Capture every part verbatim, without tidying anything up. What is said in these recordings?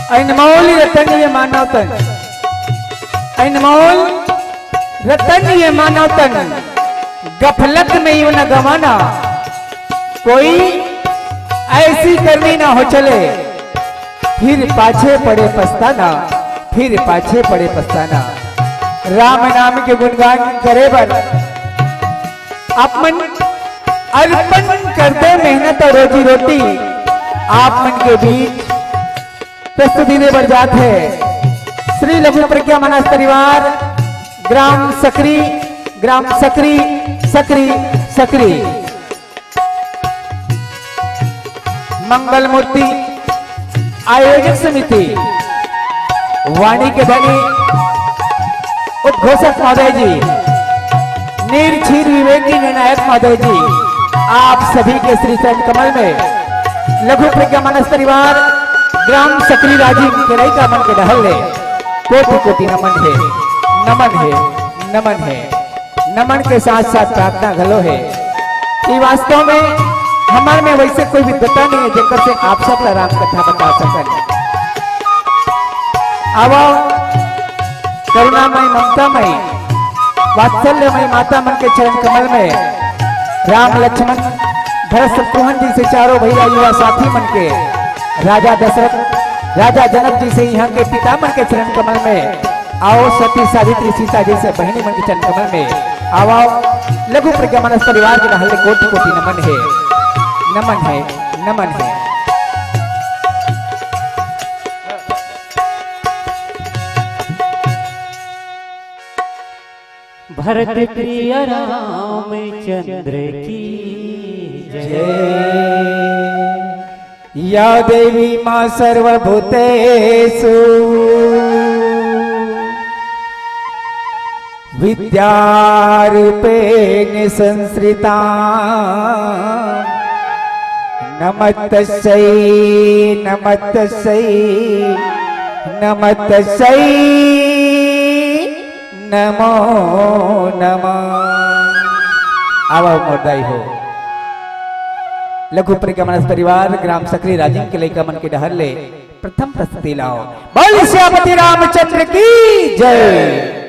अनमोल रतन ये मानव तन, अनमोल रतन ये मानव तन, गफलत में यूं न गंवाना। कोई ऐसी करनी ना हो चले, फिर पाछे पड़े पछताना, फिर पाछे पड़े पछताना। राम नाम के गुणगान करे बर आप मन अर्पण कर दे मेहनत और रोजी रोटी। आप मन के बीच प्रस्तुति दे बर जात हे श्री लघु प्रज्ञा मानस परिवार, ग्राम सकरी, ग्राम सकरी, सकरी, सकरी। मंगल मूर्ति, आयोजक समिति, वाणी के बनी उद्घोषक महोदय जी, नीर क्षीर विवेकी निर्णायक महोदय जी, आप सभी के श्री चरण कमल में लघु प्रज्ञा मानस परिवार ग्राम सकरी राजिम के लइका मन के डहर ले कोटि कोटि नमन हे, नमन हे, नमन हे। नमन के साथ साथ प्रार्थना घलो हे कि वास्तव में हमर में वैसे कोई विद्वता नहीं है जेकर से आप सब ला राम कथा बता सकन। आवो करुणामय, ममतामय, वात्सल्यमय माता मन के चरण कमल में राम लक्ष्मण भरत शत्रुघ्न जी से चारों भैया युवा साथी मन के राजा दशरथ, राजा जनक जी से यहाँ के पिता मन के चरण कमल में, आओ सती सावित्री सीता जैसे बहिनी मन के चरण कमल में, आओ, आओ, लघु प्रज्ञा मानस परिवार के डहर ले कोटि कोटि नमन हे, नमन हे, नमन हे। भरत प्रिय रामचंद्र की जय। या देवी माँ सर्वभूतेषु विद्यारूपेण संस्थिता। नमस्तस्यै, नमस्तस्यै, नमस्तस्यै नमो नमः। आवा मोर दाई हो। लघु प्रज्ञा मानस परिवार ग्राम सकरी राजिम के लइका मन के डहर ले प्रथम प्रस्तुति लाओ। बोल सियापति रामचंद्र की जय।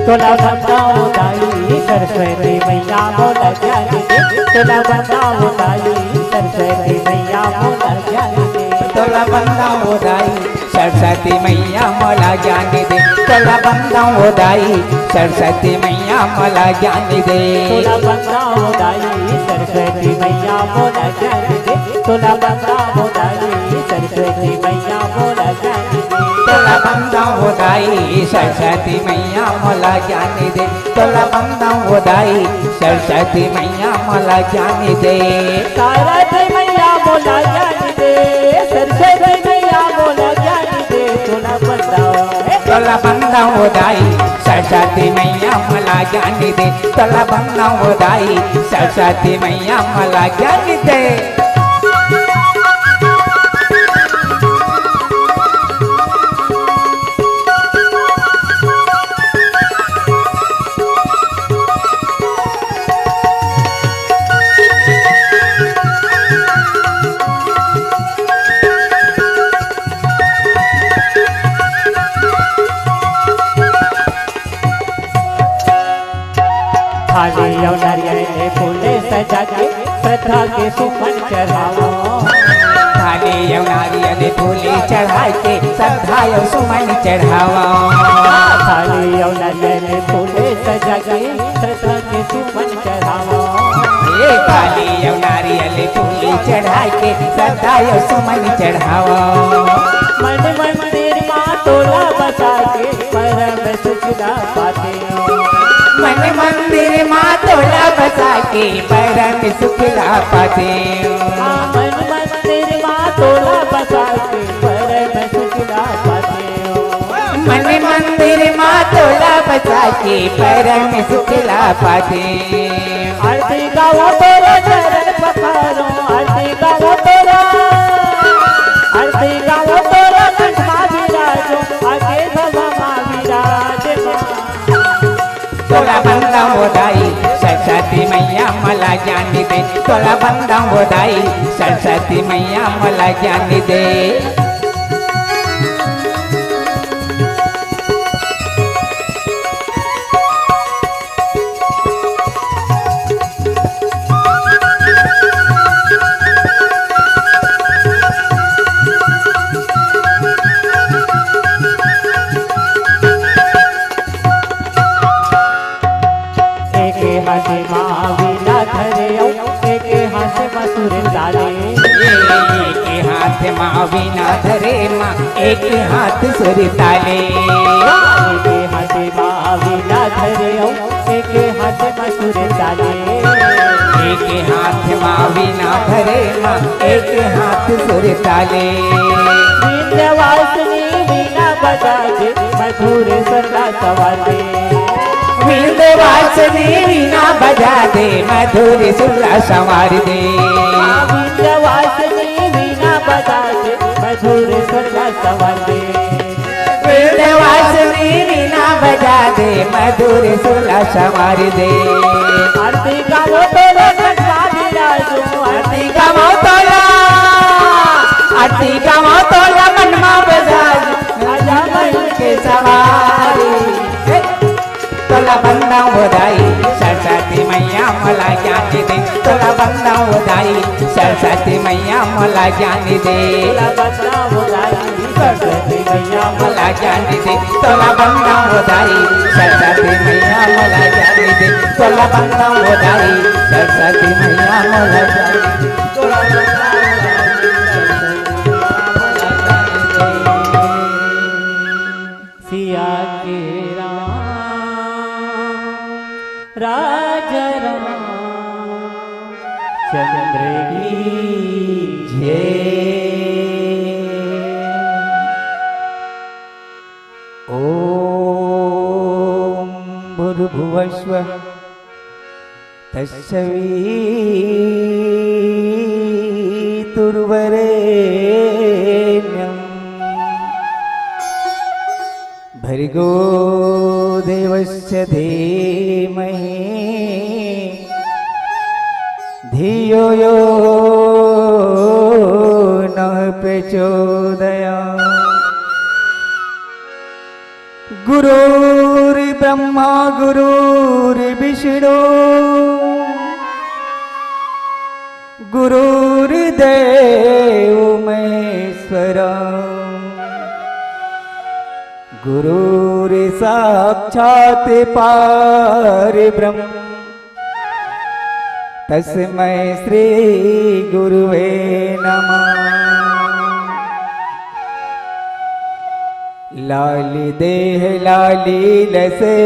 तोला बंदावों दाई सरस्वती मैया मोला ज्ञान दे। तोला बंदावों दाई सरस्वती मैया मोला ज्ञान दे। तोला बंदावों दाई सरस्वती मैया मोला ज्ञान दे। तोला बंदावों दाई सरस्वती मैया मोला ज्ञान दे। तोला बंदावों दाई सरस्वती मैया मोला ज्ञान दे। तोला बंदावों दाई सरस्वती मैया मोला ज्ञान दे। तोला बंदावों दाई सरस्वती मैया मोला ज्ञान दे। तोला बंदावों दाई सरस्वती मैया मोला ज्ञान दे। सरस्वती मैया मोला ज्ञान दे। सरस्वती मैया मोला ज्ञान दे। तोला बंदावों, हे। तोला बंदावों दाई सरस्वती मैया मोला ज्ञान दे। तोला बंदावों दाई सरस्वती मैया मोला ज्ञान दे। थाली अउ नारियल ले फूल सजा के श्रद्धा के सुमन चढ़ावों। थाली अउ नारियल ले फूल चढ़ा के श्रद्धा अउ सुमन चढ़ावों। थाली अउ नारियल ले फूल सजा के श्रद्धा के सुमन चढ़ावों। ए थाली अउ नारियल ले फूल चढ़ा के श्रद्धा अउ सुमन चढ़ावों। मन मंदिर मा तोला बसा के परम सुख ला पातेंव। मन मंदिर मा तोला बसा के परम सुख ला पातेंव। हाँ, मन मंदिर मा तोला बसा के परम सुख ला पातेंव। मन मंदिर मा आके परम सुख ला पाते। आरती गावों तोरो चरण पखारों, आरती गावों तोरो, आरती गावों तोरो कंठ मा विराजो, आके भव मा विराज मा। तोला बंदा हो दाई, सरस्वती मैया मला ज्ञान दे। तोला बंदा हो दाई, सरस्वती मैया मला ज्ञान दे। एक हाथ मा वीणा धरे अउ एक हाथ मा सुर ताले। एक हाथ मा वीणा धरे मा, एक हाथ सुर ताले। एक हाथ मा वीणा धरे अउ एक हाथ मा सुर ताले। एक हाथ मा वीणा धरे मा, एक हाथ सुर ताले। विंध्यवासिनी वीणा बजा दे, मधुर सुर ला संवार दे। विंध्यवासिनी वीणा बजा दे, मधुर सुर ला संवार दे। विंध्यवासिनी वीणा बजा दे, मधुर सुर ला संवार दे। विंध्यवासिनी वीणा बजा दे, मधुर सुर ला संवार दे। आरती गावों तोरो कंठ मा विराजो, आरती गावों तोला, आरती गावों तोला मन मा बजा दे, आजा मन के सवारी। तोला बंदा हो दाई, सरस्वती मैया मला ज्ञान दे। तोला बंदा हो दाई, सरस्वती मैया मला ज्ञान दे। तोला बंदा हो दाई, सरस्वती मैया मला ज्ञान दे। तोला बंदा हो दाई, सरस्वती मैया मला ज्ञान दे। तोला बंदा हो दाई, सरस्वती मैया मला ज्ञान दे। तोला बंदा हो दाई, सरस्वती मैया मला ज्ञान दे। सिया के राम, राजा रामचंद्र की जय। ओम भूर्भुवः स्वः तत्सवितुर्वरेण्यम्। भर्गो देवस्य धीमहि धियो यो नः प्रचोदयात्। गुरुर्ब्रह्मा गुरुर्विष्णु गुरुर्देव महेश्वर। गुरुर्साक्षात् परब्रह्म तस्मै श्री गुरुवे नमः। लाली देह लाली लसे,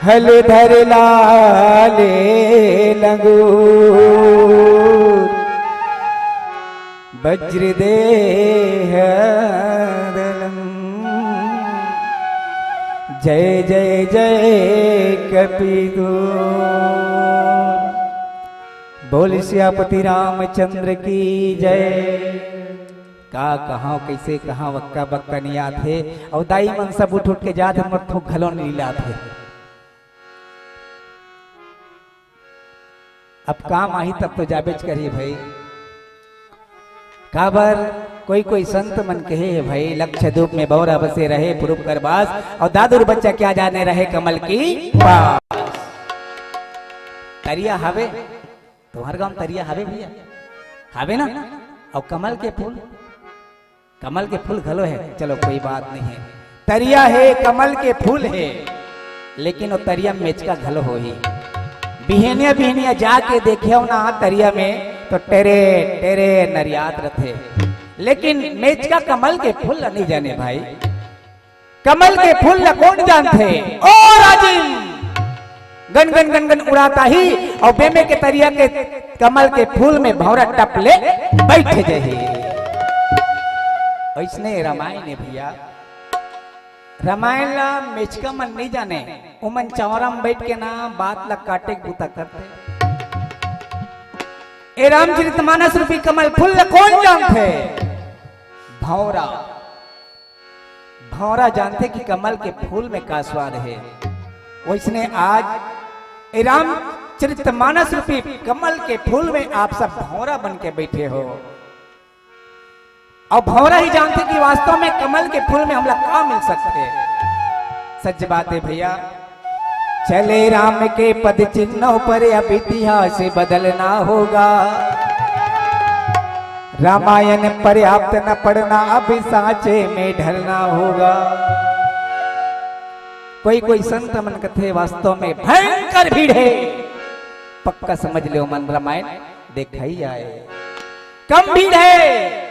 हलधर लाले लंगूर। वज्रदेह दलं। जय जय जय कपितोर। बोल सियापति रामचंद्र की जय। का कहंव, कइसे कहंव, अक्का बक्का नइ आत हे। अउ दाई मन सब उठ उठ के जात हे, मोर थूक घलो नइ लात हे। अब काम आही तब तो जाबेच करही भई। काबर कोई कोई संत मन कहे हे भई, लक्षद्वीप में भौंरा बसे रहे पुरुप कर बास, अउ दादुर बच्चा क्या जाने रहे कमल की पास। तरिया हवे, तुम्हर गांव तरिया हवे भइया? हवे ना? अउ कमल के फूल, कमल के फूल घलो हे, चलो कोई बात नइ हे। तरिया हे, कमल के फूल हे, लेकिन ओ तरिया मेचका घलो होही। बिहनिया बिहनिया जाके देखेव ना तरिया में तो टेरे टेरे नरियात रथे, लेकिन मेचका कमल के फूल ला नइ जाने भई। कमल के फूल ला कोन जानथे? ओ राजिम! गन गन गन गन उड़ात आही अउ बेमें के तरिया के कमल के फूल में भौंरा टप ले बइठ जाही। अइसने रामायण हे भइया। रामायण ला मेचका मन नइ जाने, ओमन चौरा म बइठ के ना बात ला काटे के बूता करथे। ए रामचरितमानस रूपी कमल फूल ला कोन जानथे? भौंरा। भौंरा जानथे कि कमल के फूल में का स्वाद हे। वइसने आज ए रामचरितमानस रूपी कमल के फूल में आप सब भौंरा बन के बइठे हो। अउ भौंरा ही जानथे कि वास्तव में कमल के फूल में हमला का मिल सकथे। सच बात हे भइया, चले राम के पद चिन्हों पर, अब इतिहास बदलना होगा। रामायण पर्याप्त न पढ़ना, अब सांचे में ढलना होगा। कोई कोई संत मन कथे, वास्तव में भयंकर भीड़ हे, पक्का समझ लेव मन रामायण देखइ आए। कम भीड़ हे,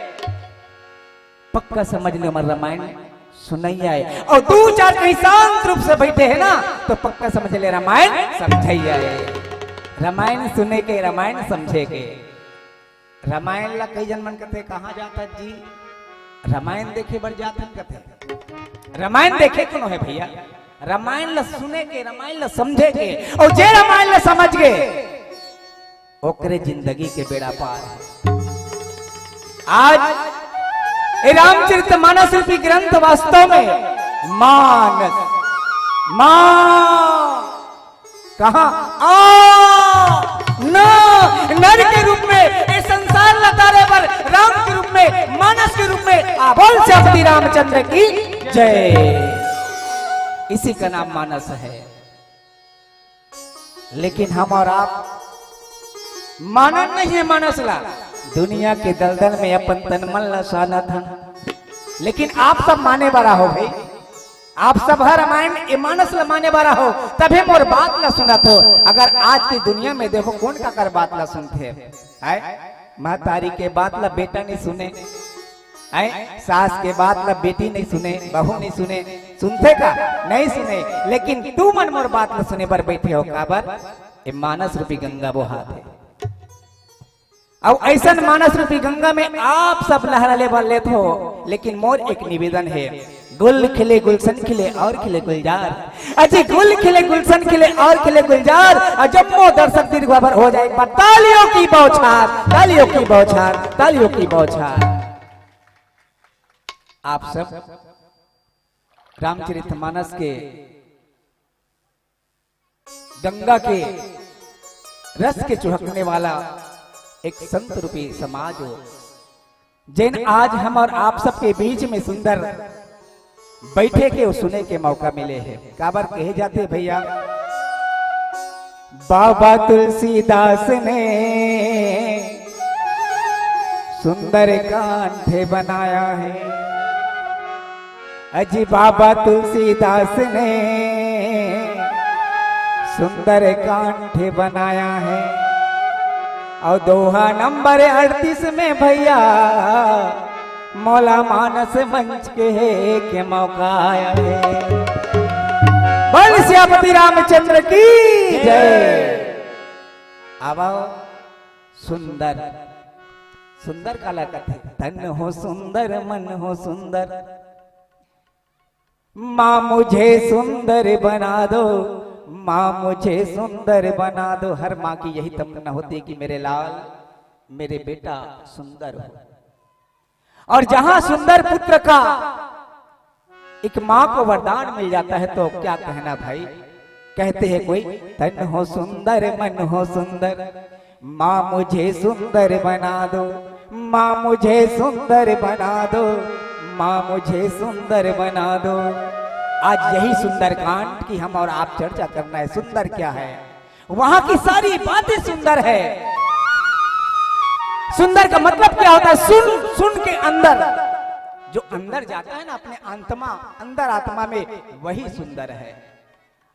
पक्का समझ लेव मन रामायण सुनइ आए। अउ दू चार कहीं शांत रूप से बइठे हे ना, तो पक्का समझ ले रामायण समझइ आए। रामायण सुने के, रामायण समझे के। रामायण ला कई झन मन कथे, "कहाँ जात हस जी?" रामायण देखे बर जात हन कथे। रामायण देखे कोनो हे भइया, रामायण ला सुने के, रामायण ला समझे के। अउ जे रामायण ला समझ गे, ओकरे जिंदगी के बेड़ा पार हे। आज ए रामचरितमानस रूपी ग्रंथ वास्तव में मानस, मा, कहाँ? आ, न, नर के रूप में, ए संसार ला तारे बर राम के रूप में, मानस के रूप में, आ, बोल श्यामपति रामचंद्र की जय। इसी का नाम मानस हे। लेकिन हम अउ आप मानन नइ हे मानस ला, दुनिया के दलदल में अपन तन मन ला सानत हन। लेकिन आप सब माने बर हो भई, आप सब हर रामायण ए मानस ला माने बर हो, तभे मोर बात ला सुनत हो। अगर आज के दुनिया में देखो कोन काकर बात ला सुनथे, हैं? महतारी के बात ला बेटा नइ सुने, हैं? सास के बात ला बेटी नइ सुने, बहू नइ सुने, सुनथे का? नइ सुने। लेकिन तुमन मोर बात ला सुने बर बइठे हो, काबर? ए मानस रूपी गंगा बोहात हे। अउ अइसन मानस रूपी गंगा में आप सब लहरा ले बर लेत हो, लेकिन मोर एक निवेदन हे, गुल खिले गुलशन खिले अउ खिले गुलजार। अजी गुल खिले गुलशन खिले अउ खिले गुलजार। अउ जम्मो दर्शक दीर्घ भर हो जाए एक बार तालियों की बौछार, तालियों की बौछार, तालियों की बौछार। आप सब रामचरितमानस के गंगा के रस के चुहकने वाला एक संत रूपी समाज हो, जेन आज हम अउ आप सबके बीच में सुंदर बइठे के अउ सुने के मौका मिले हे। काबर कहे जाथे भइया, बाबा तुलसीदास ने सुंदर कांठ बनाया है। अजी बाबा तुलसीदास ने सुंदर कांठ बनाया है। अउ दोहा नंबर अड़तीस में भइया, मोला मानस मंच के हे के मौका आया हे। बोल सियापति रामचंद्र की जय। अब सुंदर, सुंदर काला कथे, तन हो सुंदर, मन हो सुंदर, माँ मुझे सुंदर बना दो, माँ मुझे सुंदर बना दो। हर माँ की यही तमन्ना होती है कि मेरे लाल, मेरे बेटा सुंदर हो। और जहां सुंदर पुत्र का एक माँ को वरदान मिल जाता है तो क्या कहना भाई। कहते हैं कोई, तन हो सुंदर, मन हो सुंदर, माँ मुझे सुंदर बना दो, माँ मुझे सुंदर बना दो, माँ मुझे सुंदर बना दो। आज यही सुंदरकांड की हम और आप चर्चा करना है। सुंदर क्या है? वहां की सारी बातें सुंदर है। सुंदर का मतलब क्या होता है? सुन, सुन के अंदर, जो अंदर जाता है ना अपने आत्मा, अंदर आत्मा में, वही सुंदर है।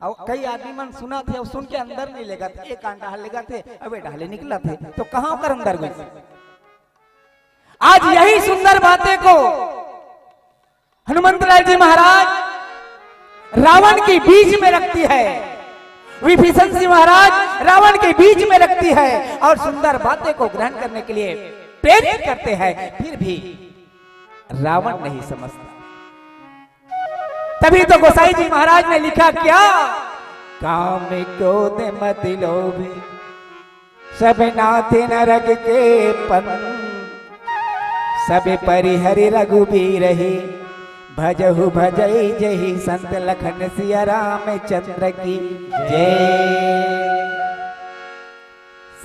अउ कई आदमी मन सुनथे अउ सुन के अंदर नइ लेगथे, एक कान डहर लेगथे, अउ ए डहर ले निकलथे, तो कहाँ ओकर अंदर गइस? आज यही सुंदर बातें को हनुमंत लाल जी महाराज रावण के बीच में रखती है, विभीषण जी महाराज रावण के बीच में रखती है और सुंदर बातें को ग्रहण करने के लिए प्रेरित करते हैं। फिर भी रावण नहीं समझता। तभी तो गोसाई जी महाराज ने लिखा क्या, काम क्रोध मद लोभ सब नाथ नरक के पंथ, सब परिहरि रघुबीर ही, भजहु भजई जही संत लखन सिया रामचंद्र की जय।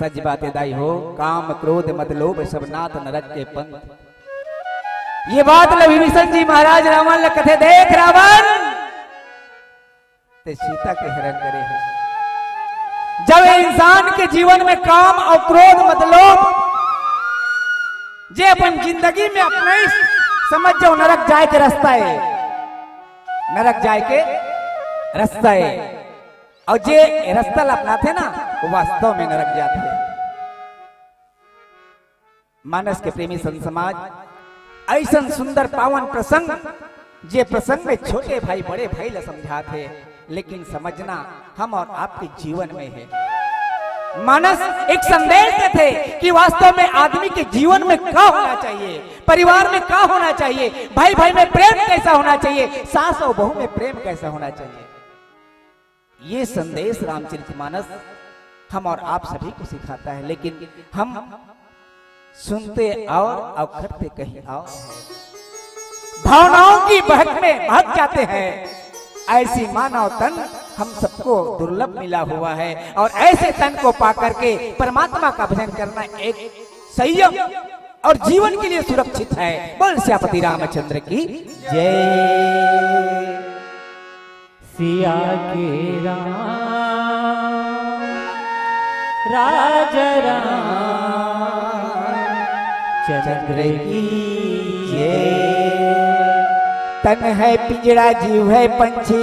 सच बात है दाई हो, काम क्रोध मद लोभ सब नाथ नरक के पंथ। ये बात ल विभीषण जी महाराज रावण ल कथे, देख रावण, ते सीता के हरण करे हे। जब इंसान के जीवन में काम और क्रोध मद लोभ, जे अपन जिंदगी में अपनाइस, समझ जाओ नरक जाए के रास्ता है, नरक जाए के रास्ता है। और जे रास्ता ल अपनाथे ना, वो वास्तव में नरक जाथे। मानस के प्रेमी संत समाज, ऐसन सुंदर पावन प्रसंग, जे प्रसंग में छोटे भाई बड़े भाई ला समझात हे, लेकिन समझना हम और आपके जीवन में है। मानस एक संदेश देथे कि वास्तव में आदमी के जीवन में का होना चाहिए, परिवार में का होना चाहिए, भाई भाई में प्रेम कैसा होना चाहिए, सास और बहू में प्रेम कैसा होना चाहिए। ये संदेश रामचरितमानस हम और आप सभी को सिखाता है, लेकिन हम सुनते और, और करते कहीं और। भावनाओं की बहक में बहक जाते हैं। ऐसी मानव तन हम सबको दुर्लभ मिला हुआ है और ऐसे तन को पा करके परमात्मा का भजन करना एक संयम और जीवन के लिए सुरक्षित है। बोल सियापति रामचंद्र की जय। सिया के राम, राजा राम चंद्र की जय। तन है पिंजड़ा, जीव है पंछी,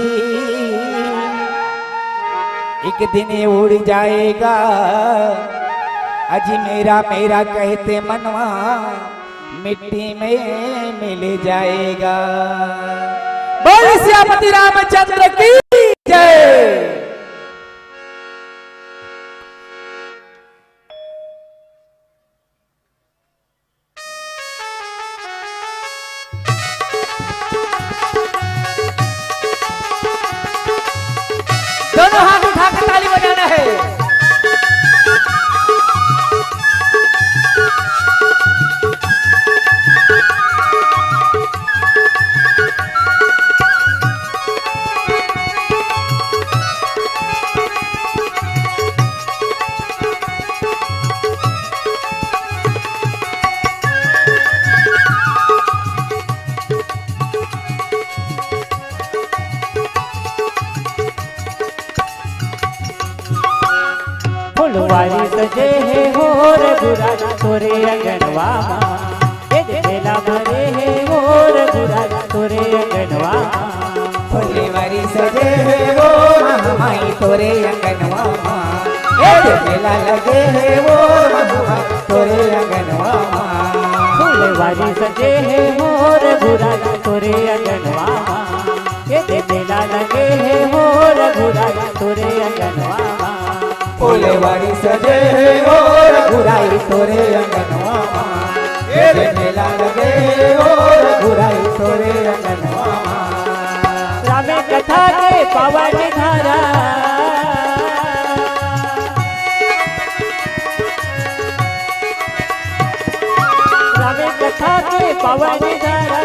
एक दिन ये उड़ जाएगा। अजी मेरा मेरा कहते मनवा मिट्टी में मिल जाएगा। बोल सियापति रामचंद्र की जय। दोनों हाथ उठा के ताली बजाना है। फुलवारी सजे हे हो रघुराज तोरे अंगनवा मा, ए दे मेला भरे हे हो रघुराज तोरे अंगनवा मा। फुलवारी सजे हे हो महामाई तोरे अंगनवा मा, ए दे मेला लगे हे हो महामाई तोरे अंगनवा मा। फुलवारी सजे हे हो रघुराज तोरे अंगनवा मा, ए दे मेला लगे हे हो रघुराज तोरे अंगनवा मा। फुलवारी सजे हे हो रघुराई तोरे अंगनवा मा, ए दे मेला लगे हे हो रघुराई तोरे अंगनवा मा। राम कथा के पावन धारा, राम कथा के पावन धारा,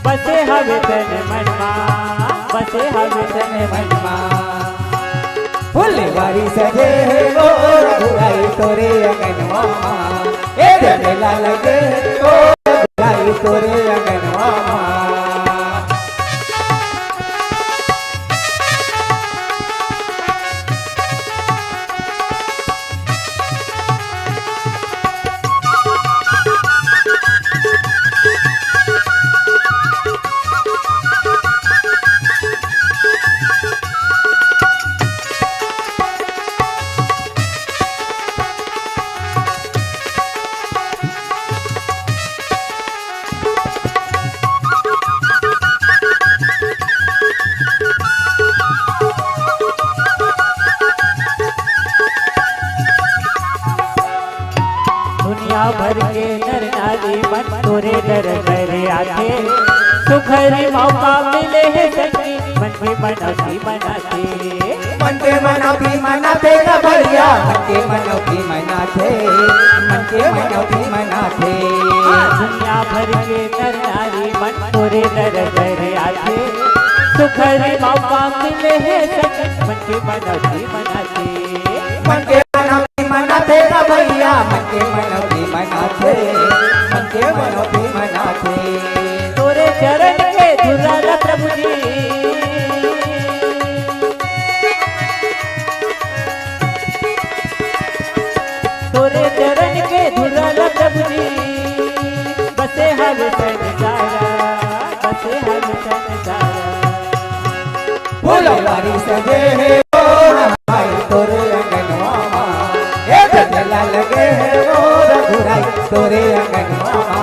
बसे हवे तन मन मा, बसे हवे तन मन मा। फुलवारी सजे हे ओ रघुराई तोरे अंगनवा मा, ए दे मेला लगे हे ओ रघुराई तोरे अंगनवा मा। दुनिया भर के नर नारी मन तोरे दर दर आथे, सुखरी मौका मिले हे सखी, मन के मनौती मनाथे। मन के मनौती मनाथे गा भैया, मन के मनौती मनाथे, मन के मनौती मनाथे। हाँ, दुनिया भर के नर नारी मन तोरे दर दर आथे, सुखरी मौका मिले हे सखी, मन के मनौती मनाथे। मन के मनौती मनाथे गा भैया, मन के मनौती मनाथे, मन के मनौती मनाथे। तोरे चरण के धुरा ला प्रभु जी, तोरे चरण के धुरा ला प्रभु जी, बसे हवे संसारा, बसे हवे संसारा। फुलवारी सजे हे ओ रघुराई तोरे अंगनवा मा, ए झमेला लगे हे ओ रघुराई तोरे अंगनवा मा।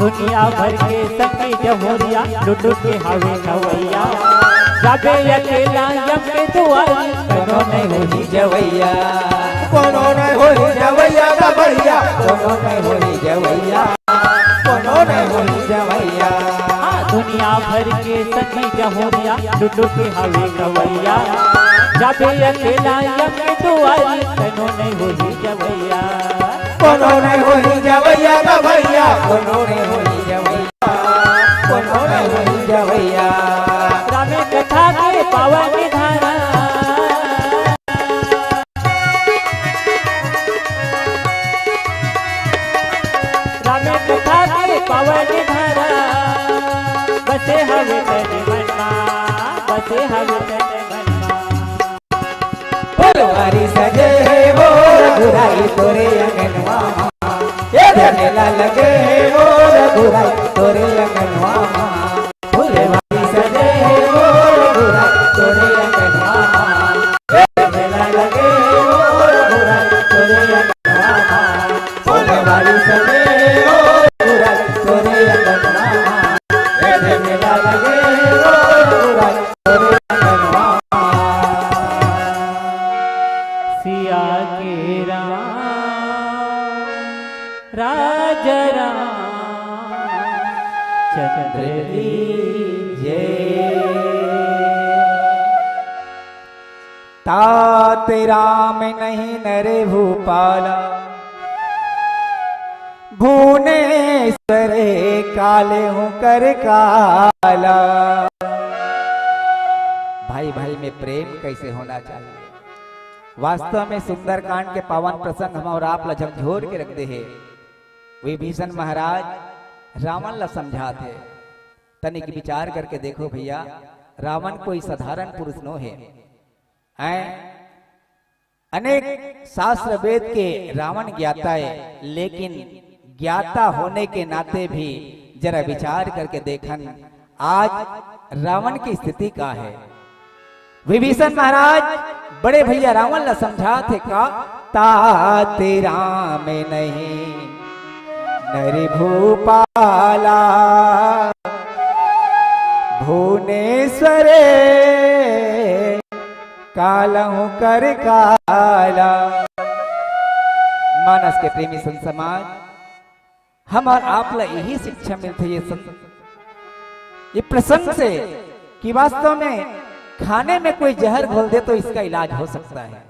दुनिया भर के संगी जहोरिया, लुटु के हवे खवैया। जाबे अकेला यम के दुआरी, कोनो नहीं होही जवैया। कोनो नहीं होही जवैया गा भैया, कोनो नहीं होही जवैया, कोनो नहीं होही जवैया। हाँ, दुनिया भर के संगी जहोरिया, लुटु के हवे खवैया। जाबे अकेला यम के दुआरी, कोनो नहीं होही जवैया। कोनो नहीं होही जवैया गा भैया, कोनो नहीं होही जवैया, कोनो नहीं होही जवैया। राम कथा के पावन धारा, राम कथा के पावन धारा, बसे हवे तन मन मा, बसे हवे तन मन मा। फुलवारी सजे हे ओ रघुराई तोरे अंगनवा मा, ए झमेला लगे हे ओ रघुराई तोरे अंगनवा मा। फुलवारी सजे हे ओ रघुराई तोरे अंगनवा मा, ए झमेला लगे हे ओ रघुराई तोरे अंगनवा मा। फुलवारी सजे हे ओ रघुराई तोरे अंगनवा मा, ए झमेला लगे हे ओ रघुराई तोरे अंगनवा मा। सिया के राम, राजा रामचंद्र की जय। तात राम नहीं नर भूपाला, भुवनेश्वर काल हूँ कर काला। भाई भाई में प्रेम कैसे होना चाहिए। वास्तव में सुंदरकांड के पावन प्रसंग हम और आप ला झकझोर के रख दे हे। विभीषण महाराज रावण ला समझात हे, तनिक विचार करके देखो भैया, रावण कोई साधारण पुरुष नो हे। हैं? अनेक शास्त्र वेद के रावण ज्ञाता हे, लेकिन ज्ञाता होने के नाते भी जरा विचार करके देखन, आज रावण की स्थिति का हे। विभीषण महाराज बड़े भैया रावण ला समझात हे का, तात राम नहीं नर भूपाला, भुवनेश्वर काल हूँ कर काला। मानस के प्रेमी संत समाज, हम और आप ला यही शिक्षा मिलथे ये सं-, ये प्रसंग से कि वास्तव में खाने में कोई जहर घोल दे तो इसका इलाज हो सकता है।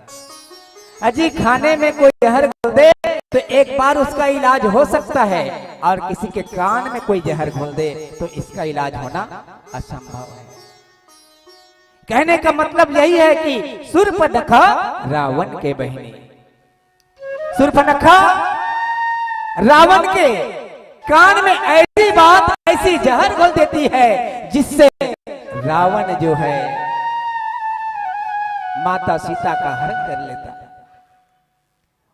अजी, खाने में कोई जहर घोल दे तो एक बार उसका इलाज हो सकता है, और किसी के कान में कोई जहर घोल दे तो इसका इलाज होना असंभव है। कहने का मतलब यही है कि शूर्पणखा रावण के बहिनी, शूर्पणखा रावण के कान में ऐसी बात, ऐसी जहर घोल देती है जिससे रावण जो है, माता सीता का हरण कर लेता।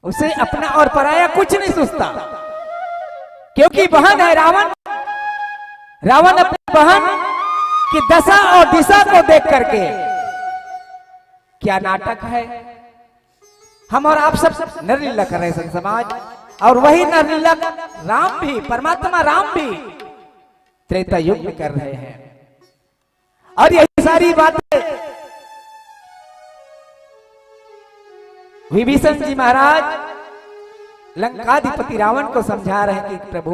उसे अपना और पराया कुछ नहीं सूझता, क्योंकि बहन है रावण। रावण अपनी बहन की दशा और दिशा को देख करके, क्या नाटक है, हम और आप सब नरलीला कर रहे हैं, संत समाज। और वही नरलीला राम भी, परमात्मा राम भी त्रेता युग में कर रहे हैं। और यही सारी बातें विभीषण जी महाराज लंकाधिपति रावण को समझा रहे हैं कि प्रभु,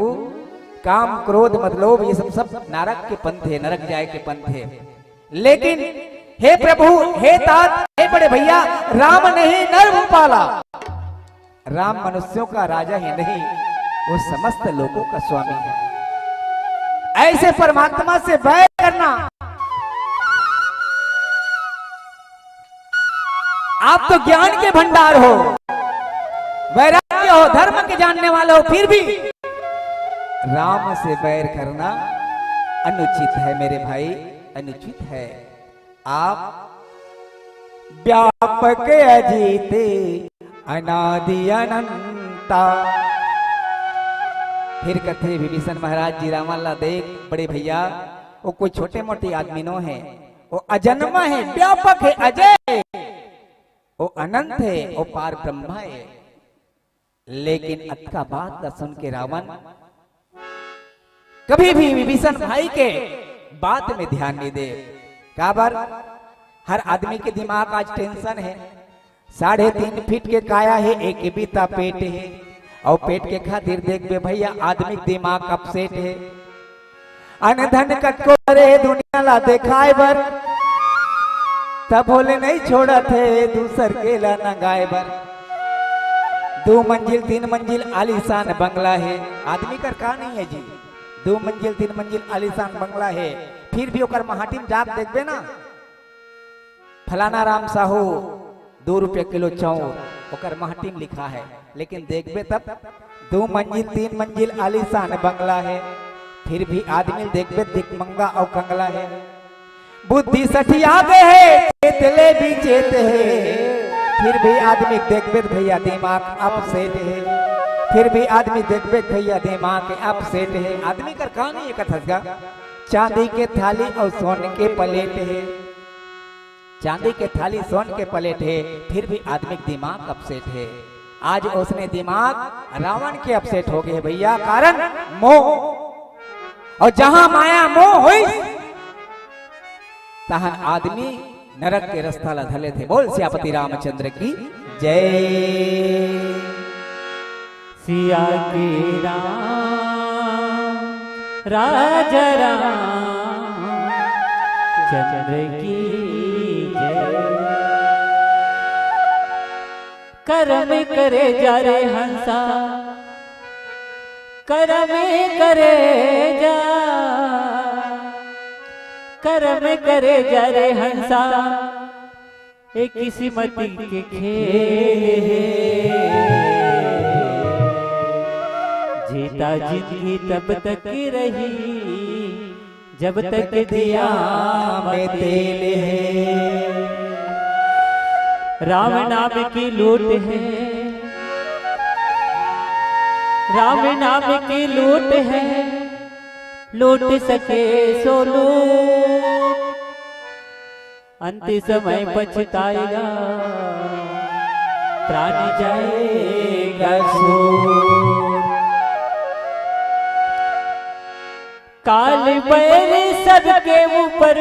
काम, क्रोध, मद, लोभ, ये सब, सब नरक के पंथ है, नरक जाए के पंथ है। लेकिन हे प्रभु, हे तात, हे बड़े भैया, राम नहीं नर भूपाला। राम मनुष्यों का राजा ही नहीं, वो समस्त लोगों का स्वामी है। ऐसे परमात्मा से बैर करना, आप तो ज्ञान के भंडार हो, वैराग्य हो, धर्म के जानने वाले हो, फिर भी राम से बैर करना अनुचित है मेरे भाई, अनुचित है। आप व्यापक अजीत अनादि अनंता। फिर कथे विभीषण महाराज जी रावण ला देख, बड़े भैया, वो कोई छोटे मोटे आदमी नो है, वो अजन्मा है, व्यापक है, अजय, वो अनंत है, वो पार ब्रह्मा है। लेकिन अतका बात ला सुन के रावण कभी भी विभीषण भाई के बात में ध्यान नहीं दे। काबर? हर आदमी के दिमाग आज टेंशन है। साढ़े तीन फीट के काया है, एक बीता पेट है, और पेट के खातिर देखबे भैया, आदमी के दिमाग अपसेट है। अन धन कतको करे दुनिया ला देखाए बर, तभो ले नहीं छोड़त हे दूसर के ला नंगाए बर। दू मंजिल तीन मंजिल आलीशान बंगला हे, आदमी कर का नहीं है जी? दू मंजिल तीन मंजिल आलीशान बंगला हे, फिर भी ओकर महाटिम जाके देखबे ना, फलाना राम साहू दू रुपया किलो चाउर, ओकर महटिम लिखा है, लेकिन देखबे तब दू मंजिल तीन मंजिल आलीशान बंगला है, फिर भी आदमी देखबे भिखमंगा अउ कंगला है। बुद्धि सठिया गे है, चेत ले भी चेत है, फिर भी आदमी देखबे त भैया दिमाग अपसेट है, फिर भी आदमी देखबे त भैया दिमाग अपसेट है। आदमी कर कहानी एक कथस गा, चांदी के थाली अउ सोन के प्लेट है। चांदी के थाली, सोन के प्लेट हे, फिर भी आदमी के दिमाग अपसेट हे। आज ओसने दिमाग रावण के अपसेट हो गे हे भैया, कारण मोह। अउ जहां माया मोह होइस, तहां आदमी नरक के रस्ता ला धर लेथे। बोल सियापति रामचंद्र की जय। सिया के राम, राजा राम चंद्र की जय। करम करे जा रे हंसा, करम करे जा, करम करे जा रे हंसा। ए किस्मत के खेल हे, जीता जिंदगी तब तक रही, जब तक दिया में तेल हे। राम नाम की लूट है, राम नाम की लूट है, लूट सके सो लूट। अंत समय पछताएगा, प्राण जाएगा सूर। काल बैर सबके ऊपर,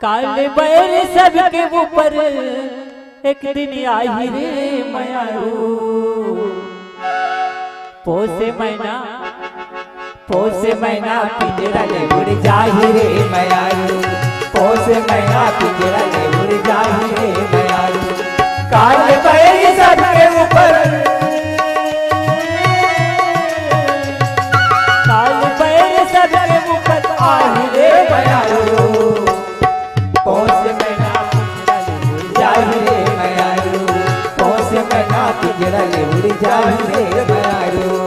काल बैर सबके ऊपर, एक दिन आही रे मयारू। पोस मैना, पोस मैना पिंजरा ले उड़ जाही रे मयारू। पोस मैना पिंजरा ले उड़ जाही रे मयारू। काल बैर सबके ऊपर, काल बैर सबके ऊपर आही रे मयारू। पोस मैना पिंजरा ले उड़ जाही रे मयारू। पोस मैना पिंजरा ले उड़ जाही रे मयारू।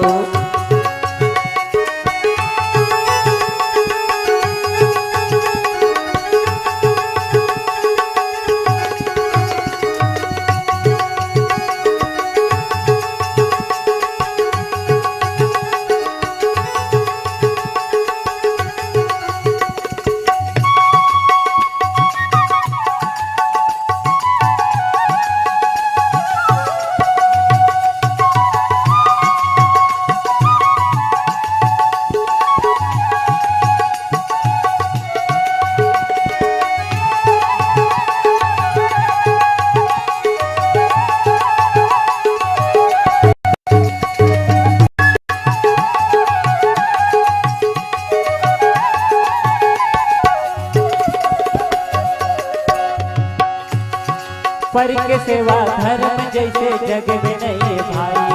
पर के सेवा धर्म जैसे जग में नहीं भाई।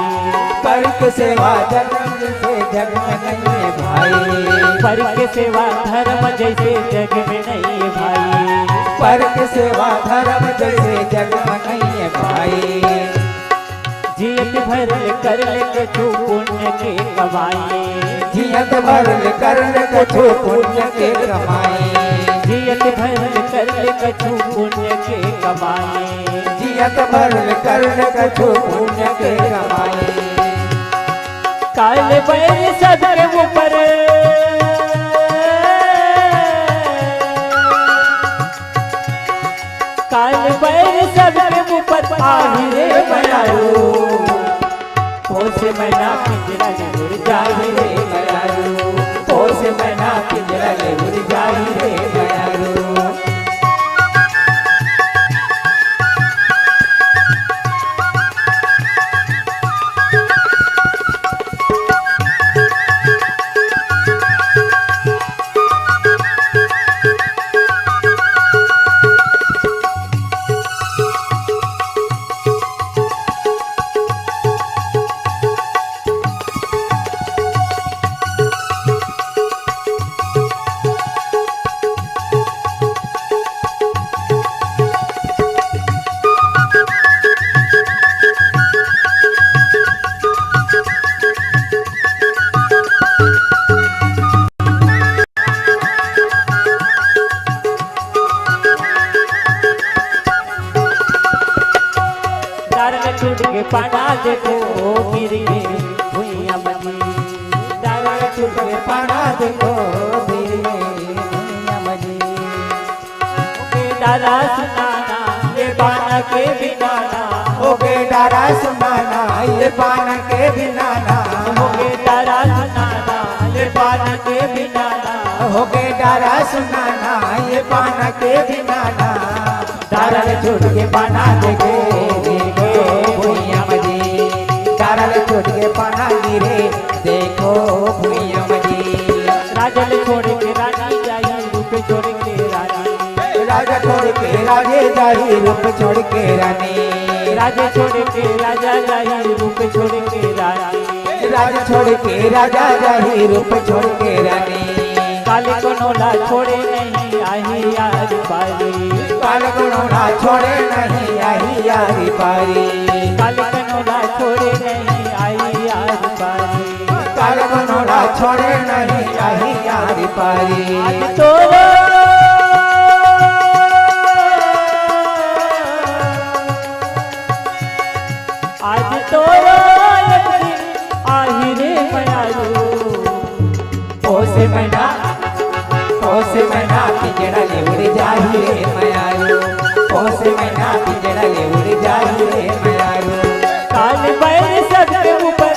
पर के सेवा धर्म जैसे जग में नहीं भाई। पर के सेवा धर्म जैसे जग में नहीं भाई। पर के सेवा धर्म जैसे जग में नहीं भाई। जियत भर ले कर ले कछु पुण्य के कमाई। जियत भर ले कर ले कछु पुण्य के कमाई। जियत भर ले कर ले कछु पुण्य के कमाई। जियत भर ले कर ले कछु पुण्य के कमाई। काल बैर सबके ऊपर, काल बैर सबके ऊपर आही रे मयारू। पोस महीना पिंजरा ले उड़ जाही रे मयारू। पोस महीना पिंजरा ले उड़ जाही रे मयारू। डार में टूट के पाना देखो गिर गे भुइयां मजी। डार में टूट के पाना देखो गिर गे भुइयां मजी। ओके डारा सुनाना ये पाना के बिनाना। ओके डारा सुनाना ये पाना के बिनाना। ओके डारा सुनाना ये पाना के बिनाना। ओके डारा सुनाना ये पाना के बिनाना। डारा ले टूट के पाना देखे देखो भुइयां मजी। डारा ले टूट के पाना गिरे देखो भुइयां मजी। राजा ले छोड़ के रानी जाई रूप छोड़ के रानी। राजा छोड़ के राजे जाई रूप छोड़ के रानी। राजे छोड़ के राजा जाई रूप छोड़ के रानी। राज छोड़ के राजा जाही रूप छोड़ के रानी। काल कोनो ला छोड़े नहीं आही यार पारी। काल कोनो ला छोड़े नहीं आही यार पारी। काल कोनो ला छोड़े नहीं आही यार पारी। काल कोनो ला छोड़े नहीं आही यार पारी। आज तो आज तोरो एक दिन आही रे मयारू। पोस महीना, पोस महीना पिंजरा ले उड़ जाही रे मयारू। पोस महीना पिंजरा ले उड़ जाही रे मयारू। काल बैर सबके ऊपर,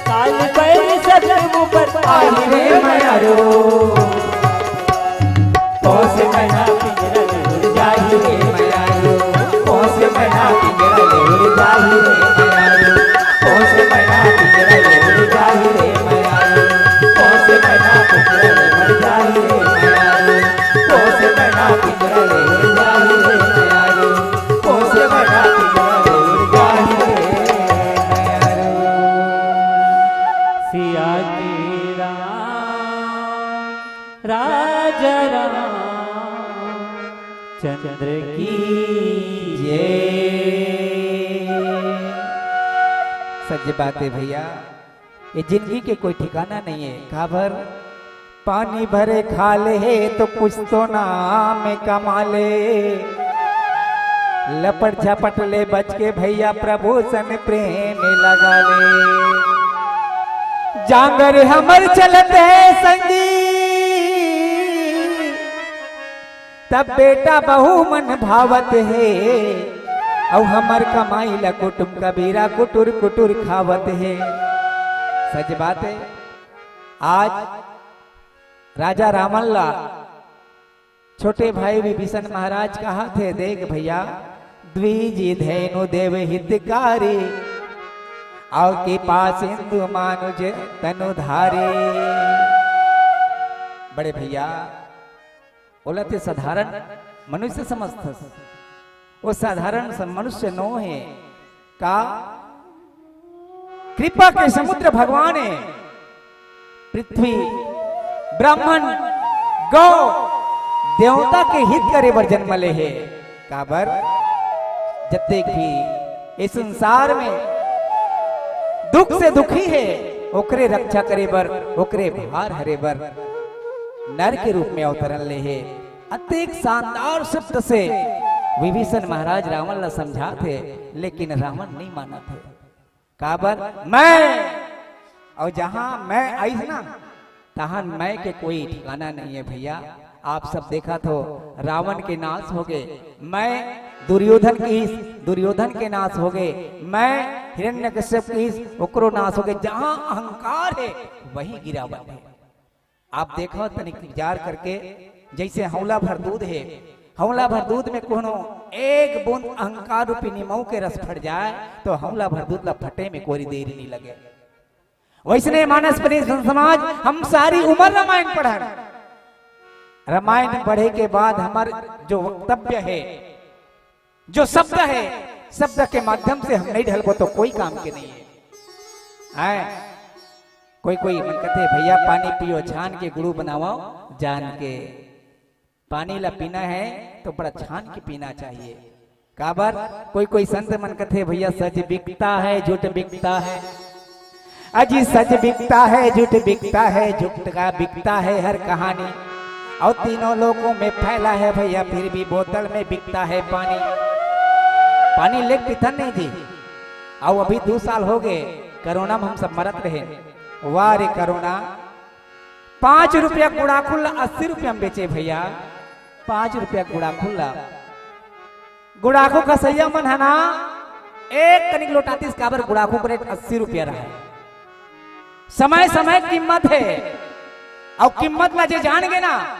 काल बैर सबके ऊपर आही रे मयारू। पोस महीना पिंजरा ले उड़ जाही रे मयारू। पोस महीना पिंजरा ले उड़ जाही रे मयारू। पोस महीना पिंजरा ले उड़ जाही रे मयारू। पोस महीना पिंजरा ले उड़ जाही रे मयारू। पोस महीना पिंजरा ले उड़ जाही चंद्र की जय। सच बात है भैया, ये जिंदगी के कोई ठिकाना नहीं है। काबर? पानी भरे खा ले हे तो कुछ तो नाम कमा ले। लपट झपट ले बच के भैया, प्रभु सन प्रेम लगा ले। जांगर हमर चलत हे संगी, तब बेटा बहू मन भावत हे, अउ हमर कमाई ला कुटुम कबीरा कुटुर कुटुर खावत हे। सच बात है, आज राजा रावण ला छोटे भाई विभीषण महाराज कहाथे, देख भैया, द्विज धेनु देव हितकारी, अउ कृपा सिंधु मानुज तनु धारी। बड़े भैया, ओला ते साधारण मनुष्य समझथस, वो साधारण स-, मनुष्य नो हे का? कृपा के समुद्र भगवान हे। पृथ्वी, ब्राह्मण, गौ, देवता के हित करे बर जन्म ले हे। काबर? जतेक भी ए संसार में दुख से दुखी हे, ओकरे रक्षा करे बर, ओकरे भार हरे बर नर के रूप में अवतरण ले हे। अतेक शानदार शब्द से विभीषण महाराज रावण ला समझात हे, लेकिन रावण नहीं मानत हे। काबर? मैं, अउ जहां मैं आइस ना, तहां मैं के कोई ठिकाना नहीं है भैया। आप सब देखत हो, रावण के नाश हो गए, मैं दुर्योधन के, दुर्योधन के नाश हो गए, मैं हिरण्यकश्यप के, ओकरो नाश हो गए। जहां अहंकार है, वहीं गिरावट है। आप देखो तनिक विचार करके, जैसे हौला भर दूध है, हौला भर दूध में कोनो एक बूंद अहंकार रूपी निमऊ के रस फट जाए, तो हौला भर दूध ला फटे में कोरी देरी नहीं लगे। वैसने मानस प्रेमी संत समाज, हम सारी उम्र रामायण पढ़न। रामायण पढ़े के बाद हमर जो वक्तव्य है, जो शब्द है, शब्द के माध्यम से हम नहीं ढलबो तो कोई काम के नहीं है। आए, कोई कोई मन कथे, "भैया पानी पियो छान के, गुरु बनावो जान के।" पानी ला पीना है तो बड़ा छान के पीना चाहिए। काबर? कोई कोई संत मन कथे, "भैया सच बिकता है, झूठ बिकता है।" अजी सच बिकता है, झूठ बिकता है, झूठ का बिकता है हर कहानी। और तीनों लोकों में फैला है भैया, फिर भी बोतल में बिकता है पानी। पानी लेके पीथन नहीं जी। और अभी दो साल हो गए, कोरोना में हम सब मरत रहे। वाह रे कोरोना, पाँच रुपया गुड़ाखू ला अस्सी रुपया में बेचे भैया, पाँच रुपया गुड़ाखू ला। गुड़ाखू खसैया मन है ना, एक तनिक लोटातीस, काबर गुड़ाखू के रेट अस्सी रुपया रहा है। समय समय कीमत है, और कीमत ला जे जान गे ना,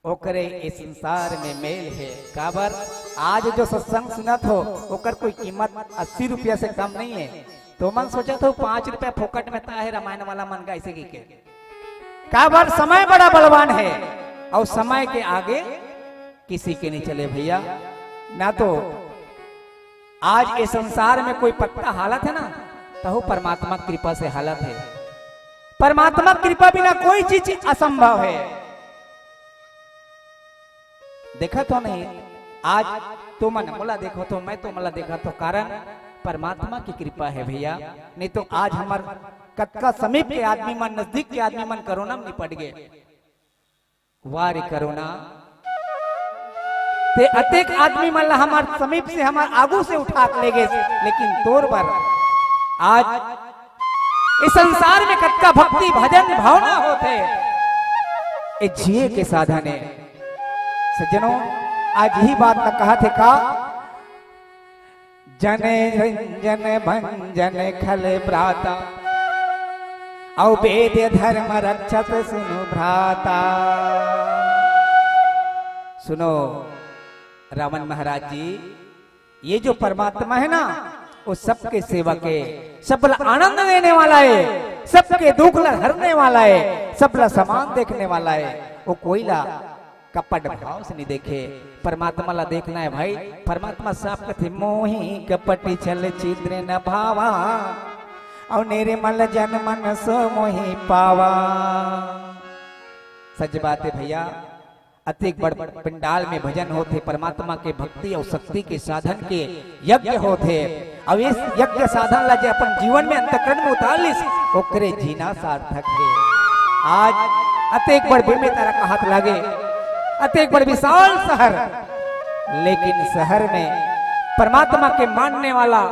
ओकरे इस संसार में मेल है। काबर? आज जो सत्संग सुनत हो, ओकर कोई कीमत अस्सी रुपया से कम नहीं है। तो मन सोचत हो, "पाँच रुपया फोकट में ता है रामायण वाला मन का," ऐसे की के। काबर? समय बड़ा बलवान है और समय के आगे किसी के नहीं चले भैया। ना तो आज ये संसार में कोई पत्ता हालत है ना, तहु परमात्मा कृपा से हालत है। परमात्मा कृपा बिना कोई चीज असंभव है। देखत हो नहीं, आज तुमन मोला देखत हो, मैं तुमला देखत हो, कारण परमात्मा की कृपा है भैया। नहीं तो आज हमर कतका समीप के आदमी मन, नजदीक के आदमी मन कोरोना में निपट गए। वाह रे कोरोना, ते अतेक आदमी मन ला हमर समीप से, हमर आगू से उठा के ले गेस, लेकिन तोर बर आज इस संसार में कतका भक्ति, भजन, भावना होथे, ए जिए के साधन है। सज्जनों, आज यही बात ला कहा थे का, "जने रंजन भंजन खल भ्राता, अउ वेद धर्म रक्षत सुनु भ्राता।" सुनो रावण महाराज जी, ये जो परमात्मा है ना, वो सबके सेवक है, सबला आनंद देने वाला है, सबके दुख ला हरने वाला है, सबला समान देखने वाला है। वो कोई ला कपट भाव से नहीं देखे, परमात्मा ला देखना है भाई। परमात्मा साफ कथे, "मोहि कपट छल छिद्र न भावा, और निर्मल जन मन सो मोहि पावा।" सच बात है भैया, अतेक बड़ पंडाल में भजन होथे, परमात्मा के भक्ति अउ शक्ति के साधन के यज्ञ होथे। अउ इस यज्ञ साधन ला जे अपन जीवन में अंतःकरण में उतार लिस, ओकरे जीना सार्थक हे। आज अतेक बड़ बेमेतरा कहत लागे, अतेक बड़ विशाल शहर, लेकिन शहर में परमात्मा के मानने वाला,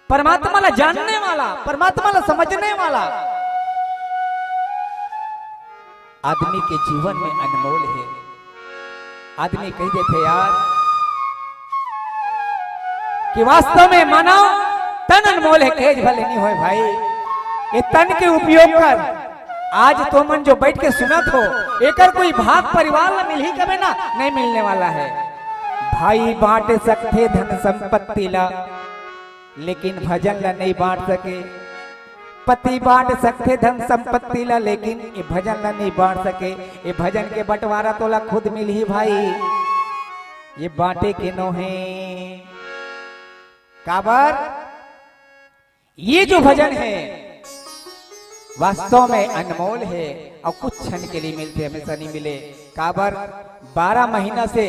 परमात्मा ला जानने वाला, परमात्मा ला समझने वाला आदमी के जीवन में अनमोल हे। आदमी कहि देथे यार कि वास्तव में मानव तन अनमोल हे, कहेच भले नइ होय भाई। ये तन के उपयोग कर। आज तुमन जो बइठ के सुनत हो, एकर कोई भाग परिवार ला मिलही कबे ना, नइ मिलने वाला हे। भाई बांट सकथे धन संपत्ति ला, लेकिन भजन ला नइ बांट सके। पति बांट सकथे धन संपत्ति ला, लेकिन ये भजन ला नइ बांट सके। ये भजन के बंटवारा तोला खुद मिलही भाई, ये बांटे के नोहे। काबर? ये जो भजन हे, वास्तव में अनमोल हे अउ कुछ क्षण के लिए मिलथे, हमेशा नइ मिले। काबर? बारह महीना से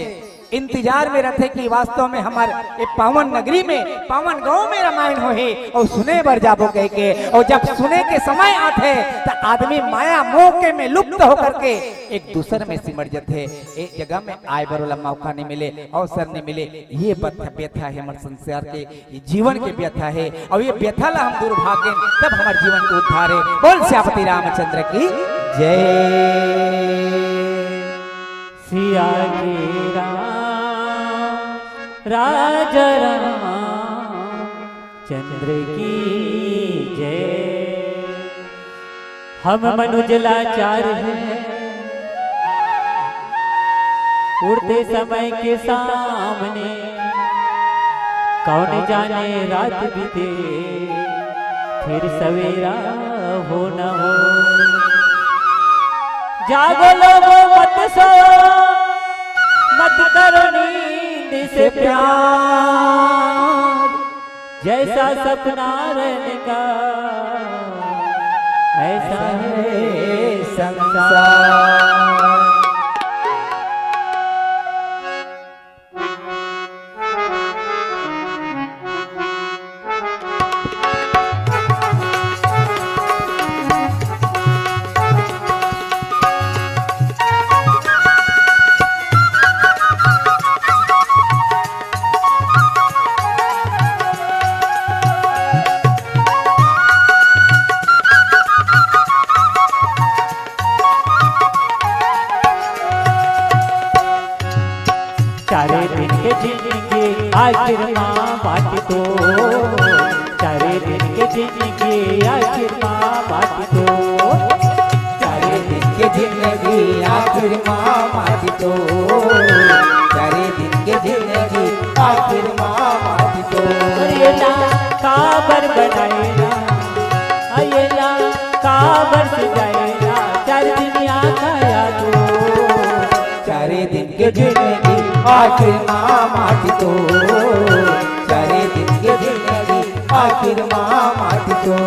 इंतजार में रथे कि वास्तव में हमर ये पावन नगरी में, पावन गांव में रामायण होही अउ सुने बर जाबो कहिके। अउ जब सुने के समय आथे, त आदमी माया मोह के में लुप्त होकर के एक दूसर में सिमट जथे। ए जगह में आय बर ओला मौका नइ मिले, अवसर नइ मिले। ये बत-, व्यथा हे हमर संसार के, ये जीवन के व्यथा हे, अउ ये व्यथा ला हम दूर भागेन, तब हमर जीवन के उद्धार हे। बोल सियापति रामचंद्र की जय। सिया के राम, राजा राम, चंद्र की जय। हम मनुज लाचार हैं, उठते समय के सामने, कौन जाने रात बीते, फिर सवेरा हो न हो। जागो लोगो, मत सो, मत करो नींद से प्यार। जैसा सपना रैन का, ऐसा है संसार। चारे दिन के जिंदगी आखिर मा बांट तो, चारे दिन के जिंदगी आखिर मा बांट तो, चारे दिन के जिंदगी आखिर मा बांट तो, चारे दिन के जिंदगी आखिर मा बांट तो। अरे ला काबर बनाए ना, अये ला काबर सजाए ना, चार दिन या खाया तो। चारे दिन के जिंदगी आखिर मा बांट तो, चारे दिन के जिंदगी आखिर मा बांट तो।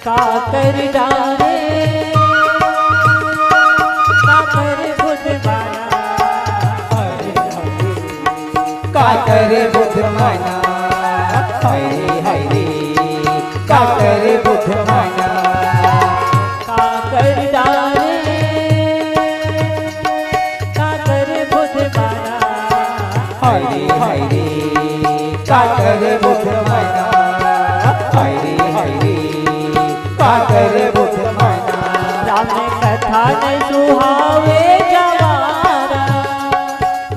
काकर डारे, काकर बुध माया। काकर बुध माया, हरे हरे। काकर बुध माया, काकर डारे, काकर बुध माया। हरे हरे। काकर बुध माया, हरे हरे। काकर बुध माया। राम कथा नहीं सुहावे जवारा,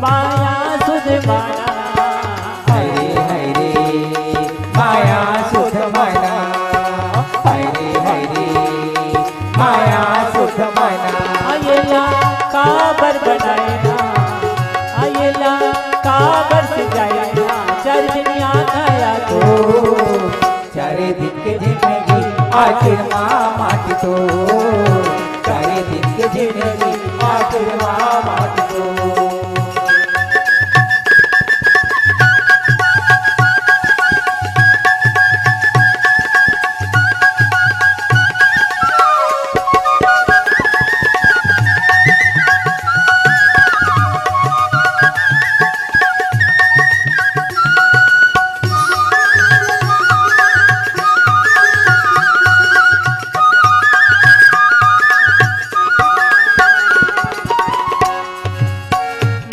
माया सुध माया। हरे हरे। माया सुध माया। हरे हरे। माया सुध माया। अये ला काबर आखिर मा माटी तो, चारे दिन के जिंदगी, आखिर मा माटी तो।